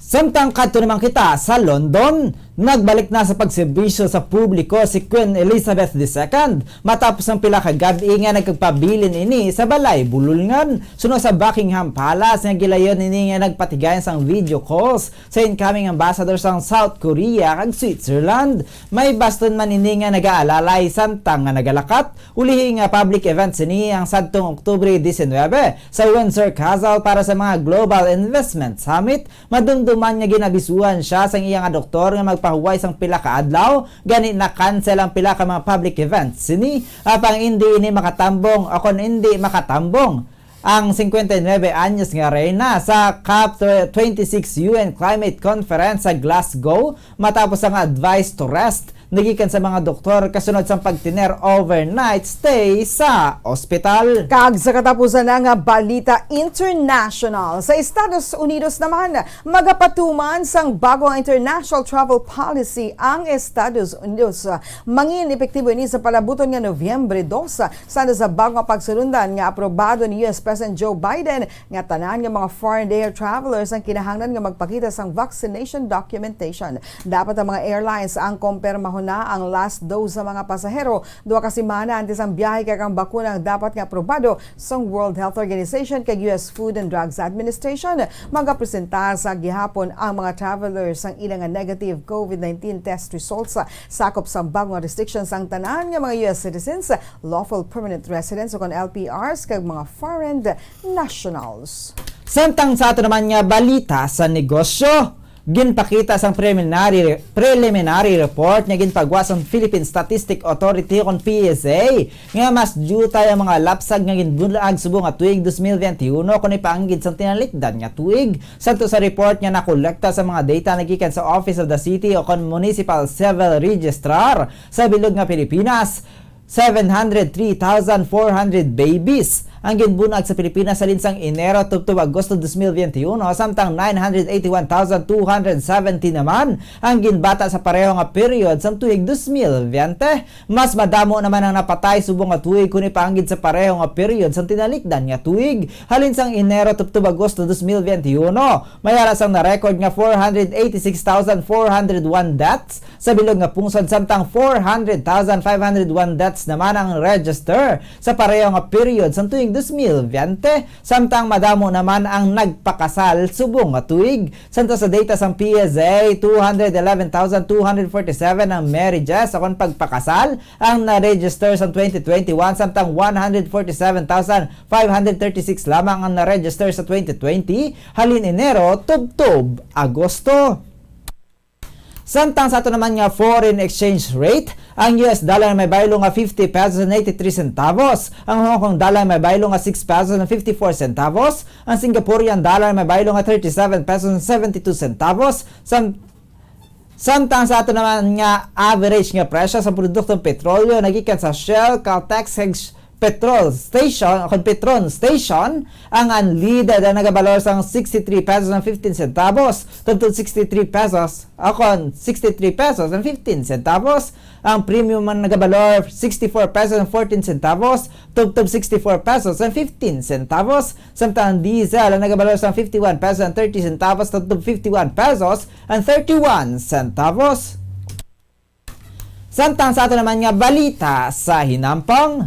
Samtang kadto naman kita sa London, nagbalik na sa pagserbisyo sa publiko si Queen Elizabeth the Second matapos ang pila ka gab-i nga nagkagpabilin ini sa balay bululngan suno sa Buckingham Palace nga gilayon ini nga nagpatigayon sang video calls sa incoming ambassador sang South Korea kag Switzerland. May baston man ini nga nagaalalay samtang nga nagalakat, ulihi nga public event sini ang sadtong Oktubre diecinuebe sa Windsor Castle para sa mga Global Investment Summit. Madumduman nga ginabisuhan sia sang iya nga doktor nga magpahuway sang pila ka adlaw, gani na-cancel ang pila ka mga public events sini. Apang indi ini makatambong o kon indi makatambong ang singkwenta y nuebe anyos nga reyna sa COP twenty-six U N Climate Conference sa Glasgow matapos ang advice to rest nagikan sa mga doktor kasunod sang pagtener overnight stay sa ospital. Kag sa katapusan na nga balita international, sa Estados Unidos naman, magapatuman sang bago nga international travel policy ang Estados Unidos. Mangin epektibo ini sa palabuton nga Nobyembre dos, sa, sa bago nga pagsulundan nga aprobado ni U S President Joe Biden nga tanan nga mga foreign air travelers ang kinahanglan nga magpakita sang vaccination documentation. Dapat ang mga airlines ang kompermahon na ang last dose sa mga pasahero duha ka semana antes ang biyahe, kag ang bakuna ang dapat nga aprobado sang World Health Organization kag U S Food and Drugs Administration. Magapresentar sa gihapon ang mga travelers sang ila nga negative COVID nineteen test results. Sakop sang bago nga restrictions ang tanan nga mga U S citizens, lawful permanent residents o kon L P Rs, kag mga foreign nationals. Samtang sa ato naman nga balita sa negosyo, ginpakita sang preliminary, preliminary report nga ginpagwa sang Philippine Statistic Authority o kon P S A nga mas diutay ang mga lapsag nga ginbun-ag subong nga tuig dos mil veintiuno kon ipaanggid sang tinalikdan nga tuig. Santo sa report nga nakolekta sa mga data nagikan sa Office of the City o kon Municipal Civil Registrar sa bilog nga Pilipinas, seven hundred three thousand four hundred babies ang ginbun-ag sa Pilipinas halin sang Enero tubtob Agosto dos mil veintiuno, samtang nine hundred eighty-one thousand two hundred seventy naman ang ginbata sa pareho nga period sang tuig dos mil veinte. Mas madamo naman ang napatay subong nga tuig kon ipaanggid sa pareho nga period sang tinalikdan nga tuig, halin sang Enero tubtob Agosto dos mil veintiuno. May ara sang na-record nga four hundred eighty-six thousand four hundred one deaths sa bilog nga pungsod, samtang four hundred thousand five hundred one deaths naman ang register sa pareho nga period sang tuig dos mil veinte, samtang madamo naman ang nagpakasal subong nga tuig. Santo sa data sang P S A, two hundred eleven thousand two hundred forty-seven ang marriages o kon pagpakasal ang na-register sa twenty twenty-one, samtang one hundred forty-seven thousand five hundred thirty-six lamang ang na-register sa twenty twenty, halin Enero tubtob Agosto. Samtang sa ato naman nga foreign exchange rate, ang U S dollar may baylo nga fifty pesos and eighty-three centavos, ang Hong Kong dollar may baylo nga six pesos and fifty-four centavos, ang Singaporean dollar may baylo nga thirty-seven pesos and seventy-two centavos, sam-, samtang sa ato naman nga average nga presyo sa produktong petrolyo nagikan sa Shell, Caltex, kag petrol station, o kon Petron station, ang unleaded ang nagabalor sang sixty-three pesos and fifteen centavos, tubtob sixty-three pesos, o kon sixty-three pesos and fifteen centavos. Ang premium ang nagabalor sixty-four pesos and fourteen centavos, tubtob sixty-four pesos and fifteen centavos. Samtang ang diesel ang nagabalor sang fifty-one pesos and thirty centavos, tubtob fifty-one pesos and thirty-one centavos. Samtang sa ato naman nga balita sa hinampang,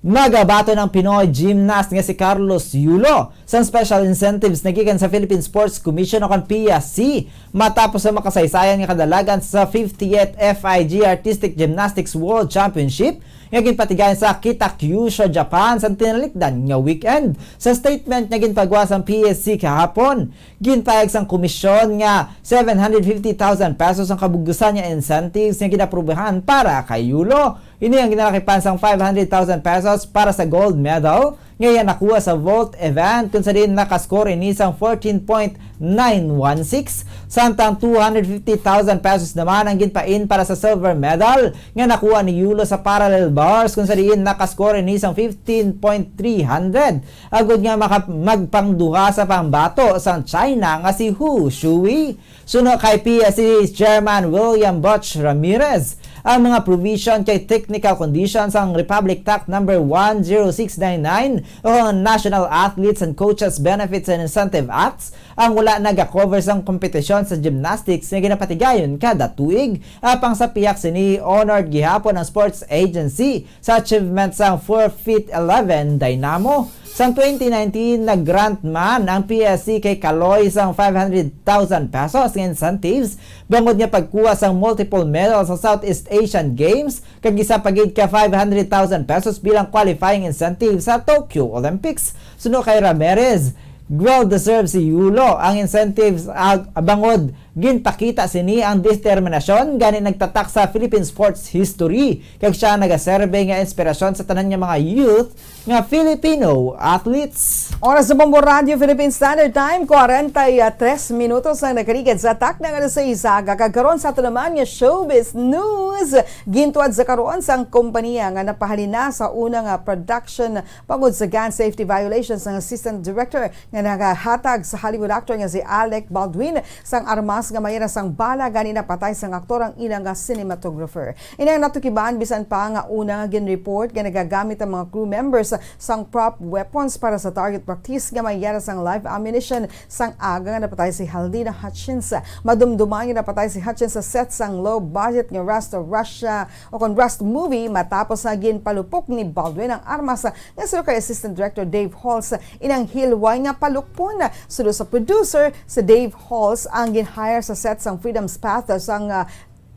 magabaton ang Pinoy gymnast nga si Carlos Yulo sang special incentives na gikan sa Philippine Sports Commission o kon P S C matapos ang makasaysayan nga kadalagan sa fiftieth F I G Artistic Gymnastics World Championship nga ginpatigayon sa Kitakyushu, Japan, sa tinalikdan nga weekend. Sa statement nga ginpagawa sang P S C kahapon, ginpahayag sang komisyon nga seven hundred fifty thousand pesos ang kabug-usan nga incentives nga ginaprubahan para kay Yulo. Ini ang ginalakipan sang five hundred thousand pesos para sa gold medal nga iya nakuha sa vault event, kung sa diin nakascore ini sang fourteen point nine one six, samtang two hundred fifty thousand pesos naman ang ginpain para sa silver medal nga nakuha ni Yulo sa parallel bars, kung sa diin nakascore ini sang fifteen point three hundred, agod nga maka-, magpangduha sa pambato sang China nga si Hu Shui. Suno kay P S C Chairman William Butch Ramirez, ang mga provision kay technical conditions sang Republic Act number one zero six nine nine o National Athletes and Coaches Benefits and Incentive Acts ang wala naga-cover sang kompetisyon sa gymnastics nga ginapatigayon kada tuig. Apang sa pihak sini, honored gihapon ang sports agency sa achievement sang four feet eleven Dynamo. Sang twenty nineteen, nag-grant man ang P S C kay Kaloy sang five hundred thousand pesos nga incentives bangod nga pagkuha sang multiple medal sa Southeast Asian Games, kag isa pa gid ka five hundred thousand pesos bilang qualifying incentive sa Tokyo Olympics. Suno kay Ramirez, well deserved si Yulo ang incentives, ag-, bangod ginpakita sini ang determinasyon gani nagtatak sa Philippine sports history, kag sia nagaserbe nga inspirasyon sa tanan nga mga youth nga Filipino athletes. Oras sa Bombo Radyo Philippine Standard Time, kwarenta y tres minutos ang nakaligad sa takna nga alas sais, aga. Kag karon sa ato naman nga showbiz news, gintuwad sa karon sang kompanya nga napahalin na sa una nga production bangod sa gun safety violations ang assistant director nga nagahatag sa Hollywood actor nga si Alec Baldwin sang armas nga may-ara sang bala gani napatay sang aktor ang ila nga cinematographer. Ini ang natukiban bisan pa nga una nga gin-report nga nagagamit ang mga crew members sang prop weapons para sa target practice nga may-ara sang live ammunition sang aga nga napatay si Haldina Hutchins. Madumduman nga napatay si Hutchins sa set sang low budget nga Rust Russia o kon Rust movie matapos nga ginpalupok ni Baldwin ang armas nga suno kay Assistant Director Dave Halls, inang hilway nga palukpon. Suno sa producer, si Dave Halls ang gin-hire sa set sang Freedom's Path sang, ah,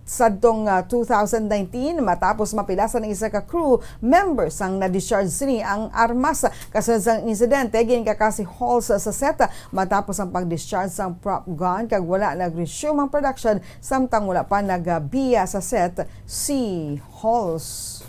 sadtong, ah, two thousand nineteen, matapos mapilasan ang isa ka crew member sang na-discharge sini ang armas. Kasunod sang insidente, ginkaka si Halls sa set matapos ang pag-discharge sang prop gun kag wala nag-resume ang production samtang wala pa nagabiya sa set si Halls.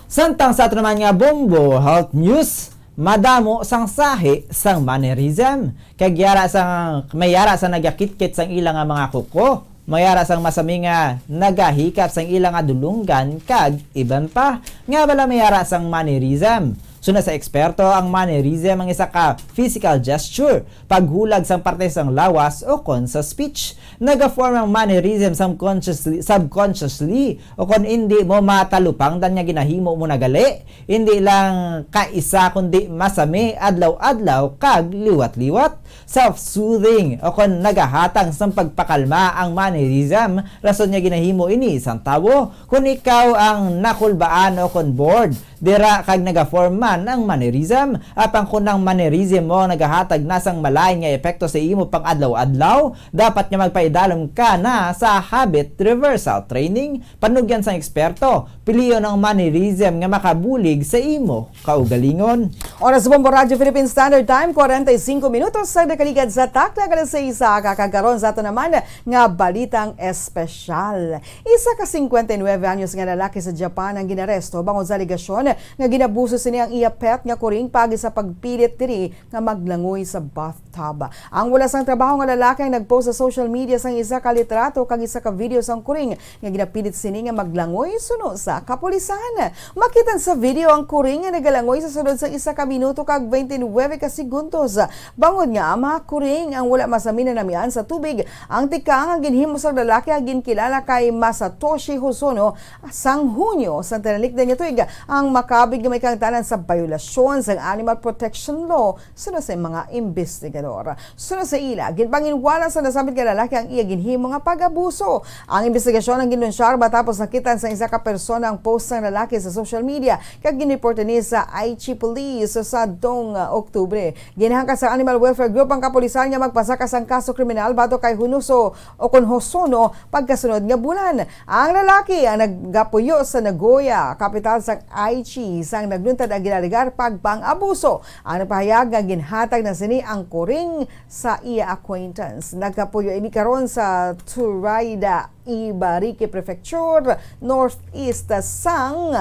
Samtang sa ato naman nga Bombo Health News, madamo sang sahi sang mannerism. Kag yara sang, may yara sang nagakitkit sang ila nga mga kuko. May yara sang masami nga nagahikap sang ila nga dulunggan kag iban pa. Nga bala may yara sang mannerism. Suno sa eksperto, ang mannerism ang isa ka physical gesture, paghulag sang parte sang lawas o kon sa speech. Nagaform ang mannerism subconsciously, subconsciously o kon indi mo matalupangdan nga ginahimo mo na gali. Indi lang kaisa kundi masami adlaw-adlaw kag liwat-liwat. Self-soothing o kon nagahatag sang pagpakalma ang mannerism, rason nga ginahimo ini sang tawo. Kon ikaw ang nakulbaan o kon bored, dira kag nagaform man ang mannerism. Apang kon ang mannerism mo nagahatag na sang malain nga epekto sa imo pang-adlaw-adlaw, dapat nga magpaidalom ka na sa habit reversal training. Panugyan sang eksperto, pilion ang mannerism nga makabulig sa imo kaugalingon. Oras sa Bombo Radyo Philippine Standard Time, kwarenta y singko minutos sa nakaligad sa takna nga alas sais, kag karon sa ato naman nga balitang espesyal. Isa ka singkwenta y nuebe anyos nga lalaki sa Japan ang ginaresto bangod sa alegasyon nga ginabuso sini ang iya pet nga kuring paagi sa pagpilit diri nga maglangoy sa bathtub. Ang wala sang trabaho nga lalaki ang nagpost sa social media sang isa ka litrato kag isa ka video sang kuring nga ginapilit sini nga maglangoy suno sa kapulisan. Makitan sa video ang kuring nga nagalangoy sa sulod sang isa ka minuto kag twenty-nine ka segundos. Bangod nga ang mga kuring ang wala masamin nanamian sa tubig, ang tikang ang ginhimo sang lalaki ang ginkilala kay Masatoshi Hosono sang Hunyo sang tinalikdan nga tuig. Ang makabig nga may kaangtanan sa bayolasyon sang Animal Protection Law suno sa mga investigador. Suno sa ila, ginpanginwala sa nasambit nga lalaki ang iya ginhimo nga pag-abuso. Ang investigasyon ang ginlunsyar matapos nakitan sa isa ka persona ang post sang lalaki sa social media kag ginreporta ni sa Aichi Police sa dong, ah, Oktubre. Ginhangka sa Animal Welfare Group ang kapulisan nga magpasaka sang kaso kriminal batok kay Hunuso o kon Hosono pagkasunod nga bulan. Ang lalaki ang nagapuyo sa Nagoya, kapital sang Aichi, sang nagluntad ang ginalegar pagpang-abuso. Ang nagpahayag nga ginhatag na sini ang kuring sa iya acquaintance. Nagapuyo ini karon sa Turaida, Ibaraki Prefecture, northeast sang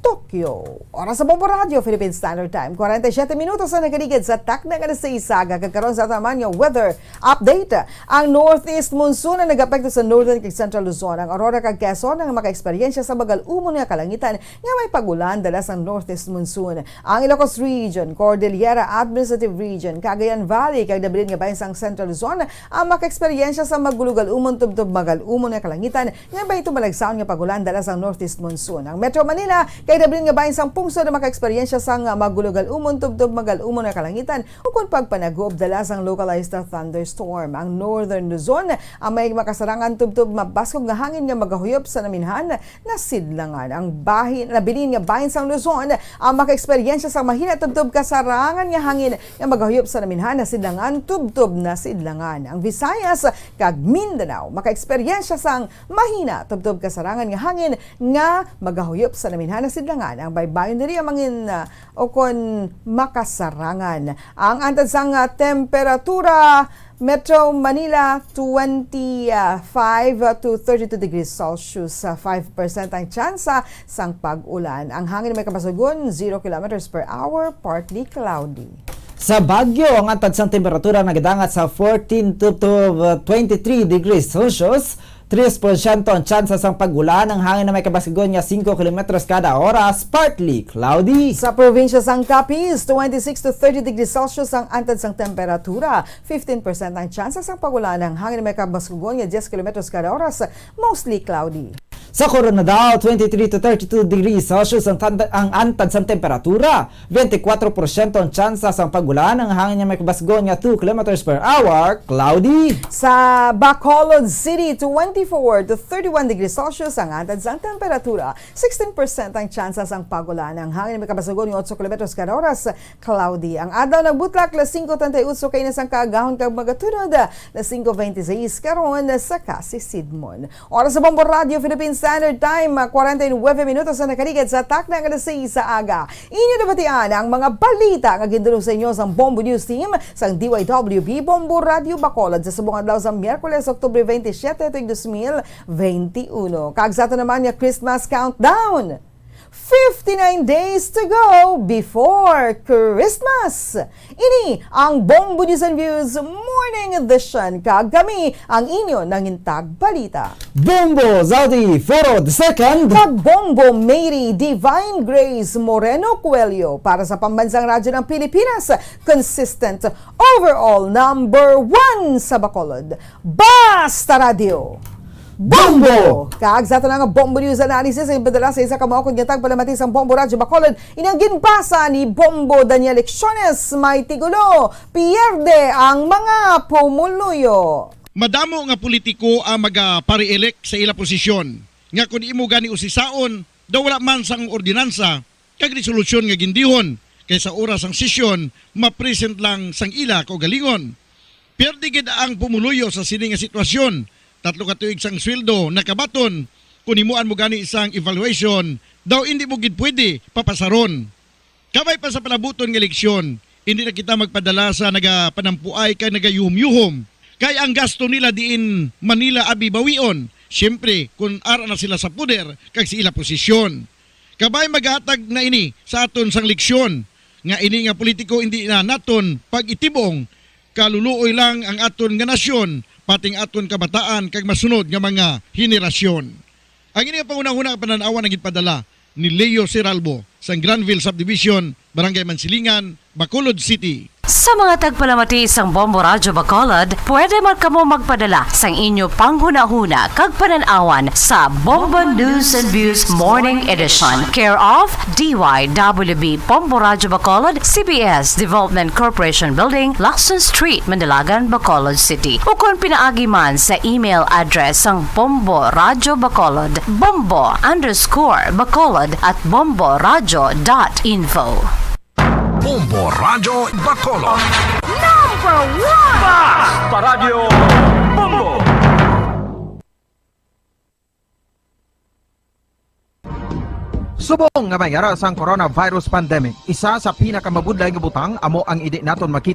Tokyo. Oras sa Bombo Radio, Philippine Standard Time, forty-seven minutos ang nakaligid sa takna nga nasa isaga. Kag karon sa aton man nga weather update. Ang northeast monsoon ang nag-apekto sa northern kag central Luzon. Ang Aurora kag Quezon ang maka-eksperyensya sa magal-umon nga kalangitan nga may pag-ulan dala sang northeast monsoon. Ang Ilocos Region, Cordillera Administrative Region, Cagayan Valley, kag nabilin nga bahin sang Central Luzon ang maka-eksperyensya sa magulogal-umon tubtob magal-umon nga kalangitan nga may tumalagsaon nga pag-ulan dala sang northeast monsoon. Ang Metro Manila kag nabilin nga bahin sang pungsod ang maka-eksperyensya sang magulogal-umon tubtob magal-umon nga kalangitan ukon pagpanaguob dala sang localized thunderstorm. Ang Northern Luzon ang may makasarangan tubtob mabaskog nga hangin nga magahuyop sa naminhan nga sidlangan. Ang bahin, nabilin nga bahin sang Luzon ang makaeksperyensya sang mahina tubtob kasarangan nga hangin nga magahuyop sa naminhan nga sidlangan tubtob na sidlangan. Ang Visayas kag Mindanao makaeksperyensya sang mahina tubtob kasarangan nga hangin nga magahuyop sa naminhan nga sidlangan. Ang baybayon diri ang mangin, ah, o kon makasarangan. Ang antad sang, ah, temperatura, Metro Manila, twenty-five to thirty-two degrees Celsius, ah, five percent ang tsansa sang pag-ulan. Ang hangin may kabasugon, zero kilometers per hour, partly cloudy. Sa Baguio, ang antad sang temperatura nagadangat sa fourteen to, to, uh, twenty-three degrees Celsius, tres porsyento ang tsansa sang pag-ulan, ang hangin na may kabaskugon nga singko kilometros kada oras, partly cloudy. Sa probinsya sang Capiz, twenty-six to thirty degrees Celsius ang antad sang temperatura, fifteen percent ang tsansa sang pag-ulan, ang hangin na may kabaskugon nga diyes kilometros kada oras, mostly cloudy. Sa Koronadal, twenty-three to thirty-two degrees Celsius ang, tanda- ang antad sang temperatura, twenty-four porsyento ang tsansa sang pag-ulan, ang hangin nga may kabasgon nga two kilometers per hour, cloudy. Sa Bacolod City, twenty-four to thirty-one degrees Celsius ang antad sang temperatura, sixteen percent ang tsansa sang pag-ulan, ang hangin nga may kabasgon nga otso kilometros kada oras, cloudy. Ang adlaw nagbutlak, las singko treinta y ocho kaina sang kaagahon kag magatunod, las singko veintiséis karon sa kasisidmon. Oras sa Bombo Radio Philippine Standard Time, ah, forty-nine minutos na nakaligid sa takna nga alas sais sa aga. Inyo nabatian ang mga balita nga gindulong sa inyo sang Bombo News Team sang D Y W B Bombo Radio Bacolod sa subong adlaw sa Miyerkules, Oktubre twenty-seven, tuig dos mil veintiuno. Kag sa ato naman nga Christmas countdown. Fifty-nine days to go before Christmas. Ini ang Bombo News and Views Morning Edition, kag kami ang inyo nangintag balita. Bombo Zaldi Foro the second. Kag Bombo Mary Divine Grace Moreno Coelho para sa Pambansang Radyo ng Pilipinas, consistent overall number one sa Bacolod. Basta Radyo. Bombo! Kag sa ato na nga Bombo News Analysis, ang padala sa isa ka maukod nga tagpalamati sang Bombo Radyo Bacolod, ini ang ginbasa ni Bombo Daniel Lecciones, may titulo, Pierde ang mga Pumuluyo. Madamo nga politiko ang magapare-elect sa ila posisyon, nga kun imo gani usisaon, daw wala man sang ordinansa kag resolusyon nga gindihon, kay sa oras sang sesyon, ma-present lang sang ila kaugalingon. Pierde gid ang pumuluyo sa sini nga sitwasyon. Tatlo ka tuig sang sweldo nakabaton. Kung himuan mo gani sang evaluation, daw indi mo gid pwede papasaron. Kabay pa sa palabuton nga eleksyon, indi na kita magpadala sa nagapanampuay kag nagayuhom-yuhom. Kay ang gasto nila diin Manila abi bawion, siyempre, kung ara na sila sa poder kag sa ila posisyon. Kabay maghatag na ini sa aton sang leksyon nga ini nga politiko hindi na naton pag-itibong, kaluluoy lang ang aton nga nasyon, pati ang aton kabataan kag masunod nga mga henerasyon. Ang ini nga panghunahuna nga panan-awan ang ginpadala ni Leo Seralbo sang Granville Subdivision, Barangay Mansilingan, Bacolod City. Sa mga tagpalamati sang Bombo Radyo Bacolod, pwede man kamo magpadala sang inyo panghunahuna kag panan-awan sa Bombo News and Views Morning Edition, care of D Y W B Bombo Radyo Bacolod, C B S Development Corporation Building, Lacson Street, Mandalagan, Bacolod City. Ukon pinaagi man sa email address sang Bombo Radyo Bacolod, bombo underscore bacolod at bomboradyo dot info. Bombo Radyo Bacolod. Number one! Paradyo Bombo! Subong nga may ara sang coronavirus pandemic, isa sa pinakamabudlay nga butang amo ang hindi naton makita